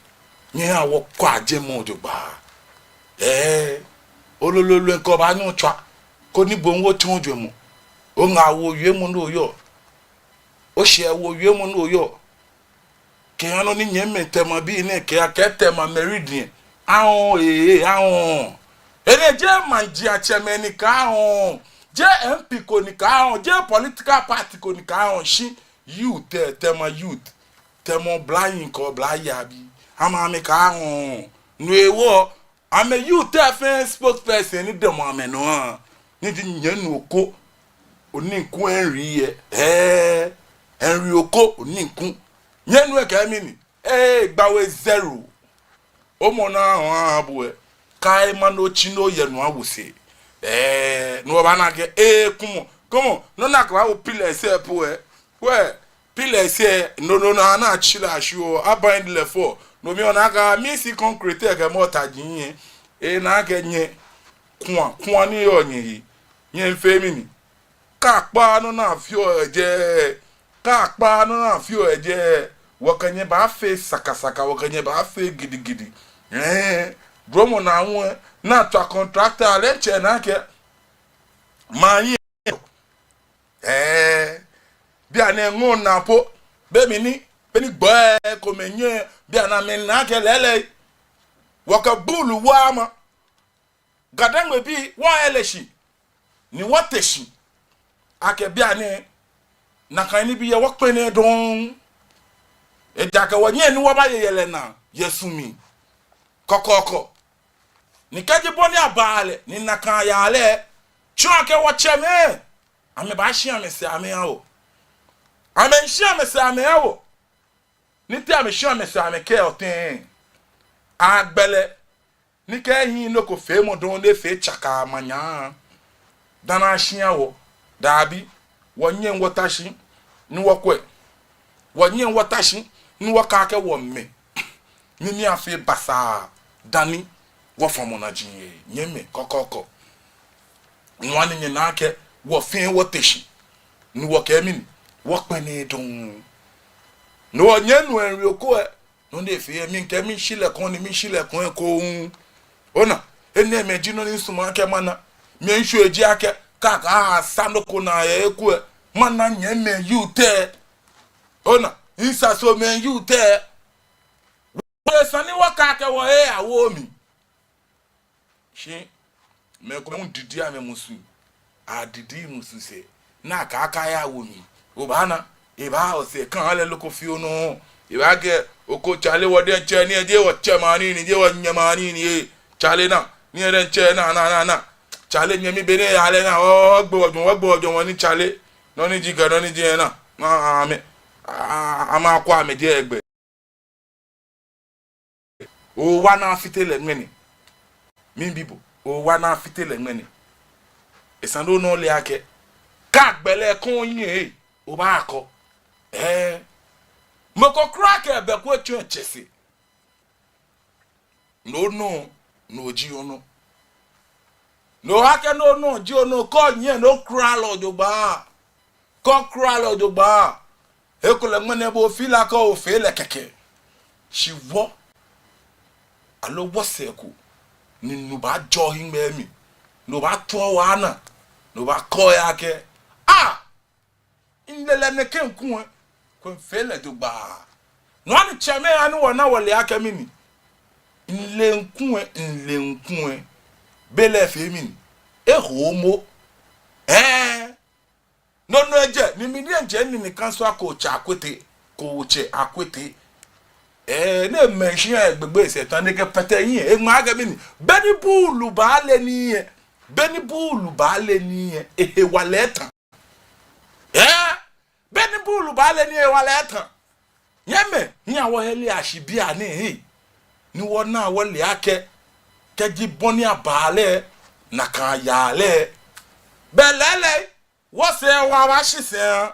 nyɛhaa wɔkwɛa jɛmɛ jogbaŋŋ. Ɛɛ, olololo ŋkɔ baanyɛ otswa, koni bo hu otsɔɔ jwɛŋmɔ. Oŋa awo wiemɔ ni oyɔɔ. Oshɛ awo wiemɔ ni oyɔɔ. Kɛha nɔ ni nyɛmimɛi Tema bii nɛɛ kɛɛ akɛ Tema Meridian. Ahɔ̃ɔ, ee, ahɔ̃ɔ. Enɛ jeee maŋjiatsɛmɛi ni kɛɛ ahɔ̃ɔ. Jeee M P ko ni kɛɛ ahɔ̃ɔ. Jeee political party ko ni kɛɛ ahɔ̃ɔ. Shi youth, ɛɛ, Tema youth. Tema oblahii kɛ oblayei abii. Amɛ, amɛkɛɛ ahɔ̃ɔ. No hewɔ, amɛ youth lɛ fɛɛ spokesperson ni damɔ amɛnɔ, ni ji Nyɔŋmɔ Oko Oninku Henry lɛ. Ɛɛ, Henry Oko Oninku. Nyɛnu ekɛɛ mɛni? Ee, gbawe zero. Omɔ naa oha bo lɛ, kaaha ni otsi ni oye nɔ awusɛɛ. Ɛɛ, no obaana akɛ, ee, come on, come on. Nɔ ni akɛbaawo pillars lɛ po lɛ. Kwɛ, pillars lɛ, no, no, no, ana chila shi o, a bind lɛ fɔ. No mli ona akɛ mix concrete lɛ kɛ mortar ji nyɛ. Ena akɛ nyɛ, kua, kua ni yɔɔ nyɛhe. Nyɛmiifee mɛni? Kɛ akpa nɔ ni afeɔ yɛ jɛi, kɛ akpa nɔ ni afeɔ yɛ jɛi, wɔkɛ nyɛ baafee sakasaka, wɔkɛ nyɛ baafee gidigidi. Ɛɛ, dromɔ naa ŋwɛ, ni atswa contractor lɛ, ŋtsɛ na akɛ maŋ nyiɛ. Ɛɛ, bianɛ ŋɔɔ naa po, be mli ni, be ni gbɔi komɛi nyiɛ, bianɛ amɛna akɛ lɛɛlɛŋ, wɔkɛ buulu wa ma. GaDangmebii, wɔyɛ lɛ shi, ni wɔte shi akɛ bianɛ nakai nibii lɛ wɔkpɛlɛɛɛ dɔŋŋ. Ejaakɛ wɔnyɛŋ ni wɔbaye yɛlɛ naa yɛ su mli kɔkɔɔkɔ. Ni kɛji bɔ ni aba lɛ, ni nakai aya lɛ, tsɔɔ akɛ wɔtsɛmɛi, amɛbaashi amɛsɛɛ amɛha wɔ. Amɛmiishi amɛsɛɛ amɛha wɔ. Ni te amɛshi amɛsɛɛ amɛkɛɔ tɛŋŋ? Agbɛnɛ, ni kɛ ehiii nɔ ko feemɔ dɔŋŋ ni efee tsaka maŋ nyaa, dani ashi aha wɔ. Dabi, wɔnyɛŋ wɔta shi ni wɔkwɛ. Wɔnyɛŋ wɔta shi ni wɔkɛɛ akɛ wɔmɛ, ni mɛi afee basaa dani wɔfamɔ naa ji nyɛ, nyɛmɛi kɔkɔɔkɔ. Ŋwani nyɛna akɛ wɔfɛɛ wɔte shi ni wɔkɛɛ mɛni? Wɔkpɛlɛɛɛ dɔŋŋ. No hewɔ nyɛnu Henry Oko lɛ, nɔ ni efee lɛ, mikɛɛ mishi lɛ kɔŋ ni mishi lɛ kɔŋ ekoŋŋ. Ona, enɛɛmɛi ji nɔ ni misumɔɔ akɛ mana. Miishwe ji akɛ, kɛ akɛɛ asa nɔ ko naa yɛ he ko lɛ, mana nyɛmɛi youth lɛ. Ona, misasomɛi youth lɛ. Wɔ esa ni wɔkɛɛ akɛ wɔhe awo mli. Shi mɛi komɛi hu didi amɛmusu. Adidi musu sɛɛ. Ni akɛɛ akɛ ayawo mli. Obaana, ebaa osɛɛ kã lɛ loko fioo nɔ. Ebaakɛɛ, Oko, chale, wɔ diɛŋtsɛ ni, jeee wɔtsɛmɛi anii ni, jeee wɔnyɛmɛi anii ni, ee. Chale, naa, ni diɛŋtsɛ naa, naa, naa, naa. Chale, nyɛmi, be ni eya lɛ naa, oo, wɔgbe wɔjwɛŋ, wɔgbe wɔjwɛŋ, wɔnii, chale. Nɔ ni ji kɛ, nɔ ni ji lɛ naa. Maa, amɛ, aa, amɛkɔ amɛjɛ egbɛ. Owa ni afite lɛ ŋmɛnɛ. Miibi bo, owa ni afite lɛ ŋmɛnɛ. Esa ni ona ole akɛ, kɛ agbɛnɛ kɔŋ nyiɛ lɛ, obaakɔ. Ɛɛ. Mɔ ko kwraa kɛ bɛ ko etsɔ etsɛ sɛɛ. No nɔ, no ji onɔ. No hewɔ akɛ no nɔ ji onɔ, kɛ onyiɛ ni okwraa lɛ jogbaŋŋ. Kɛ okwraa lɛ jogbaŋŋ. Ekolɛ ŋmɛnɛ bo ofee lɛ akɛ ofee lɛ kɛkɛ. Shi wɔ, aloo wɔsɛɛ ko, ni no baajɔ hiŋmɛi mli. No baatsɔɔ wɔ naa. No baakɛɛ akɛ, aa! Mile lɛ nɛkɛ ŋku lɛ, kwɛ mifee lɛ jogbaŋŋ. No hewɔ ni tsɛmɛi, ani wɔna wɔle akɛ mɛni? Mile ŋku lɛ, mile ŋku lɛ. Belɛ efee mɛni? Ehomo. Ɛɛ. No nɔ ejɛ, ni mi diɛŋtsɛ ni ni kansu akɛ otsɛ Akwete, kɛ otsɛ Akwete. Ɛɛ, ni mɛi shi agbegbe sɛɛ ta ni kɛ pɛtɛ yi, eŋma akɛ mɛni? Be ni buulu baale nii lɛ, be ni buulu baale nii lɛ, ehewalɛ etã. Ɛɛ, be ni buulu baale nii lɛ, ehewalɛ etã. Nyɛmɛi, nyɛhaa wɔhe ale ashi bianɛ, ni wɔna wɔle akɛ, kɛji bɔ ni aba lɛ, nakai aya lɛ. Belɛ lɛ, wɔsɛɛ wɔbaashi sɛɛ.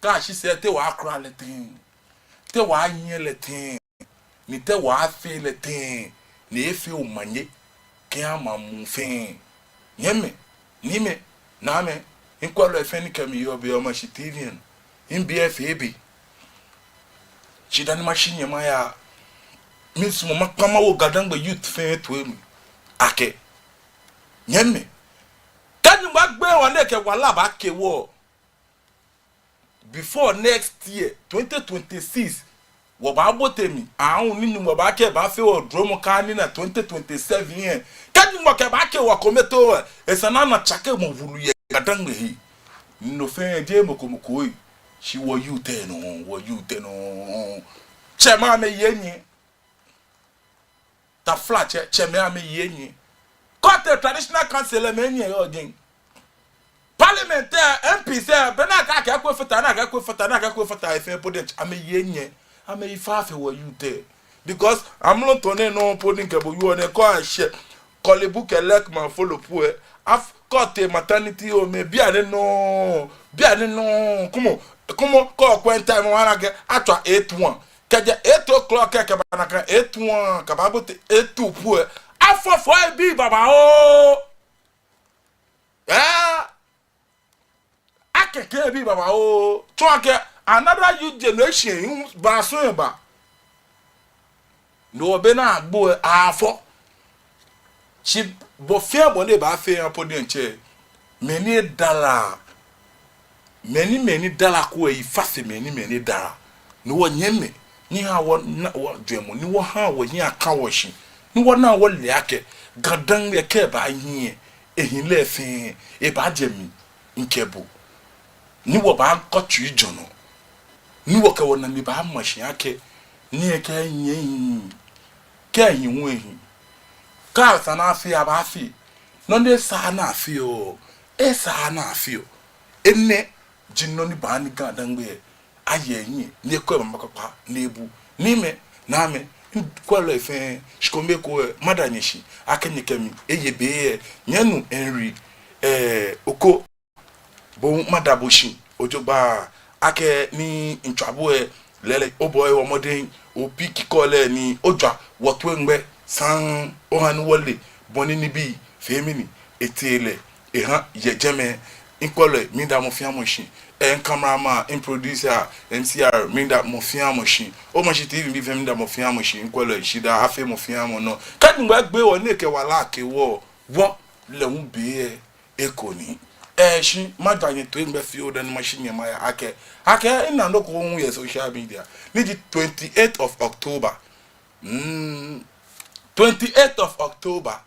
Kɛ ashi sɛɛ, te wɔbaakwraa lɛ tɛŋŋ? Te wɔbaanyiɛ lɛ tɛŋŋ? Ni te wɔbaafee lɛ tɛŋŋ ni efee omanye kɛha maŋ muu fɛɛ? Nyɛmɛi, niimɛi, naamɛi, mikwɛlɔi fɛɛ ni kɛ mi yɔɔ biɛ yɛ Omashi T V lɛ nɔ, mibi efee be. Shi dani mashi nyɛ maya, miisumɔ makpa mawo GaDangme youth fɛɛ toi mli akɛ, nyɛmɛi, kɛ Nyɔŋmɔ gbɛ wɔ nɛɛ kɛ wala baake wɔ, before next year, twenty twenty-six, wɔbaabote mli, aahu ni Nyɔŋmɔ baakɛɛ ebaafee wɔ dromɔ kɛha ni na twenty twenty-seven lɛ. Kɛ Nyɔŋmɔ kɛɛ ebaake wɔ kometoo lɛ, esa ni ana tsakemɔ wulu yɛ GaDangme he. No fɛɛ jeee mɔ ko mɔ ko ee, shi wɔ youth lɛ nɔŋŋ, wɔ youth lɛ nɔŋŋ. Tsɛmɛi amɛye nyiɛ. Taflatsɛ, tsɛmɛi amɛye nyiɛ. Kɛ otee traditional council lɛ, mɛi nyiɛ yɔɔ jɛi. Parliament lɛ, M Ps lɛ, be ni akɛɛ akɛ ekwɛ fata, ni akɛɛ ekwɛ fata, ni akɛɛ ekwɛ fata, efɛɛ po diɛŋtsɛ, amɛye nyiɛ. Amɛyi faa fe wɔ youth lɛ. Because amrɔ tɔɔ nɛɛ nɔŋŋ po ni mikɛ bo yɔɔ nɛɛ, kɛ oshɛ Korle Bu kɛ Lekma Afolopo lɛ, af-, kɛ otee maternity home lɛ, bianɛ nɔŋŋ, bianɛ nɔŋŋ, kwɛmɔ, Ekomɛi kɛ okwɛ time lɛ, obaana akɛ atswa eight one. Kɛjɛ eight o'clock kɛ, kɛba nakai eight one, kɛbabote eight two pu lɛ, afɔfɔɔ ebii babaoo. Ɛɛ, akɛkɛ ebii babaoo. Tsɔɔ akɛ another youth generation baasu eba. No hewɔ be ni agbo lɛ afɔ. Shi bɔ fɛɛ bɔ ni ebaafee yɛ po diɛŋtsɛ, mɛi ni edara, mɛi ni, mɛi ni dara ko lɛ yi fa fe mɛi ni, mɛi ni dara. No hewɔ nyɛmimɛi, nyɛhaa wɔna wɔjwɛŋmɔ, ni wɔha wɔhiɛ aka wɔshi, ni wɔna wɔle akɛ GaDangme kɛ ebaahi lɛ, ehiɛ lɛ fɛɛ ebaajɛ mi kɛ bo. Ni wɔbaakɔ tsui jɔnɔ. Ni wɔkɛ wɔnane baama shi akɛ, ni ekɛ nyɛ hi, kɛ ehi hu ehi. Kɛ esa ni afee, abaafee. Nɔ ni esa ni afee lɛ, esa ni afee. Enɛ ji nɔ ni baaha ni GaDangme lɛ aye ehiɛ, ni ekɔ ema kpakpa ni ebu. Niimɛi, Naamɛi, mikwɛlɔi fɛɛ, shikome ekoŋŋ lɛ, mada nyɛ shi akɛ nyɛkɛ mi eye be lɛ. Nyɛnu Henry, eh, Oko, bo hu mada bo shi jogbaŋŋ akɛ ni mitswa bo lɛ, lɛɛlɛŋ obɔ lɛ, owo mɔdɛŋ, o pick call lɛ ni ojwa wɔtoiŋ gbɛ saŋŋ, oha ni wɔle bɔ ni nibii fee mli ni etee lɛ, eha yɛ jɛmɛ. Mikwɛlɔi, miida mɔ fɛɛ mɔ shi. Eh, mi-cameraman, mi-producer, M C R, miida mɔ fɛɛ mɔ shi. Omashi T V bii fɛɛ, miida mɔ fɛɛ mɔ shi. Mikwɛlɔi, shidaa afee mɔ fɛɛ mɔ nɔ. Kɛ Nyɔŋmɔ egbe wɔ ni ekɛ wala kɛ wɔ, wɔ lɛ hu be lɛ eko ni. Eh, shi majwa nyɛtoiŋ gbɛ fioo dani mashi nyɛ maya akɛ, akɛ mina nɔ ko hu yɛ social media, ni ji twenty-eighth of October. Mm, twenty-eighth of October,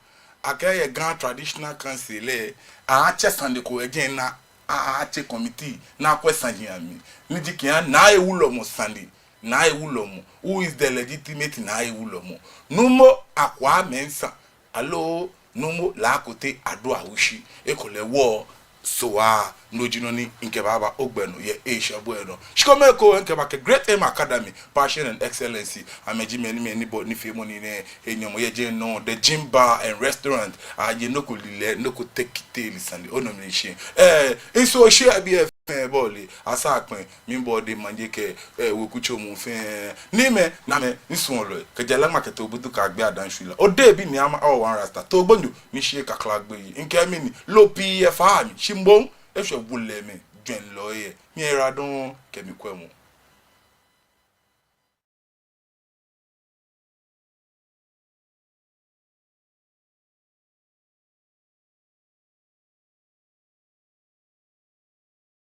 akɛ yɛ Ga Traditional Council lɛ, aaatsɛ sane ko yɛ jɛi ni a, aaatsɛ committee ni akwɛ saji amli, ni ji kɛha Naa Ewulɔmɔ sane, Naa Ewulɔmɔ, who is the legitimate Naa Ewulɔmɔ? Nuumo Akwaa Mensah, aloo Nuumo Laa Kotey Adu Awushi, ekolɛ wɔ Sowaa. No ji nɔ ni mikɛbaaba ogbɛ nɔ yɛ eshɛ bɔ lɛ nɔ. Shikome ekoŋŋ mikɛba akɛ Great Aim Academy, Passion and Excellency. Amɛji mɛi ni, mɛi ni bɔ nifeemɔ nii nɛɛ he nyɔmɔ yɛ jɛi nɔŋŋ, The Gym Bar and Restaurant. Aye nɔ ko lilɛi, nɔ ko tekiteli sane, onu mishishi. Eh, misu oshi abi efee bɔɔlu, asa akpɛn, miibɔ ode manye kɛ, eh, weku tso muu fɛɛ. Niimɛi, Naamɛi, misuɔlɔi, kɛjɛ Laŋma kɛtee Obutu kɛyagbe Adanshwila, Odehe bi Nii Ama, Awo One Rasta, Too Gbonyo, Miishɛɛ Kakla Gbeyei, mikɛɛ mɛni, loo pii yɛ faa mli, shi moŋ, eshwɛ wolɛmɛi jwɛŋlɔi yɛ, miira dɔŋŋ kɛ mikwɛmɔ.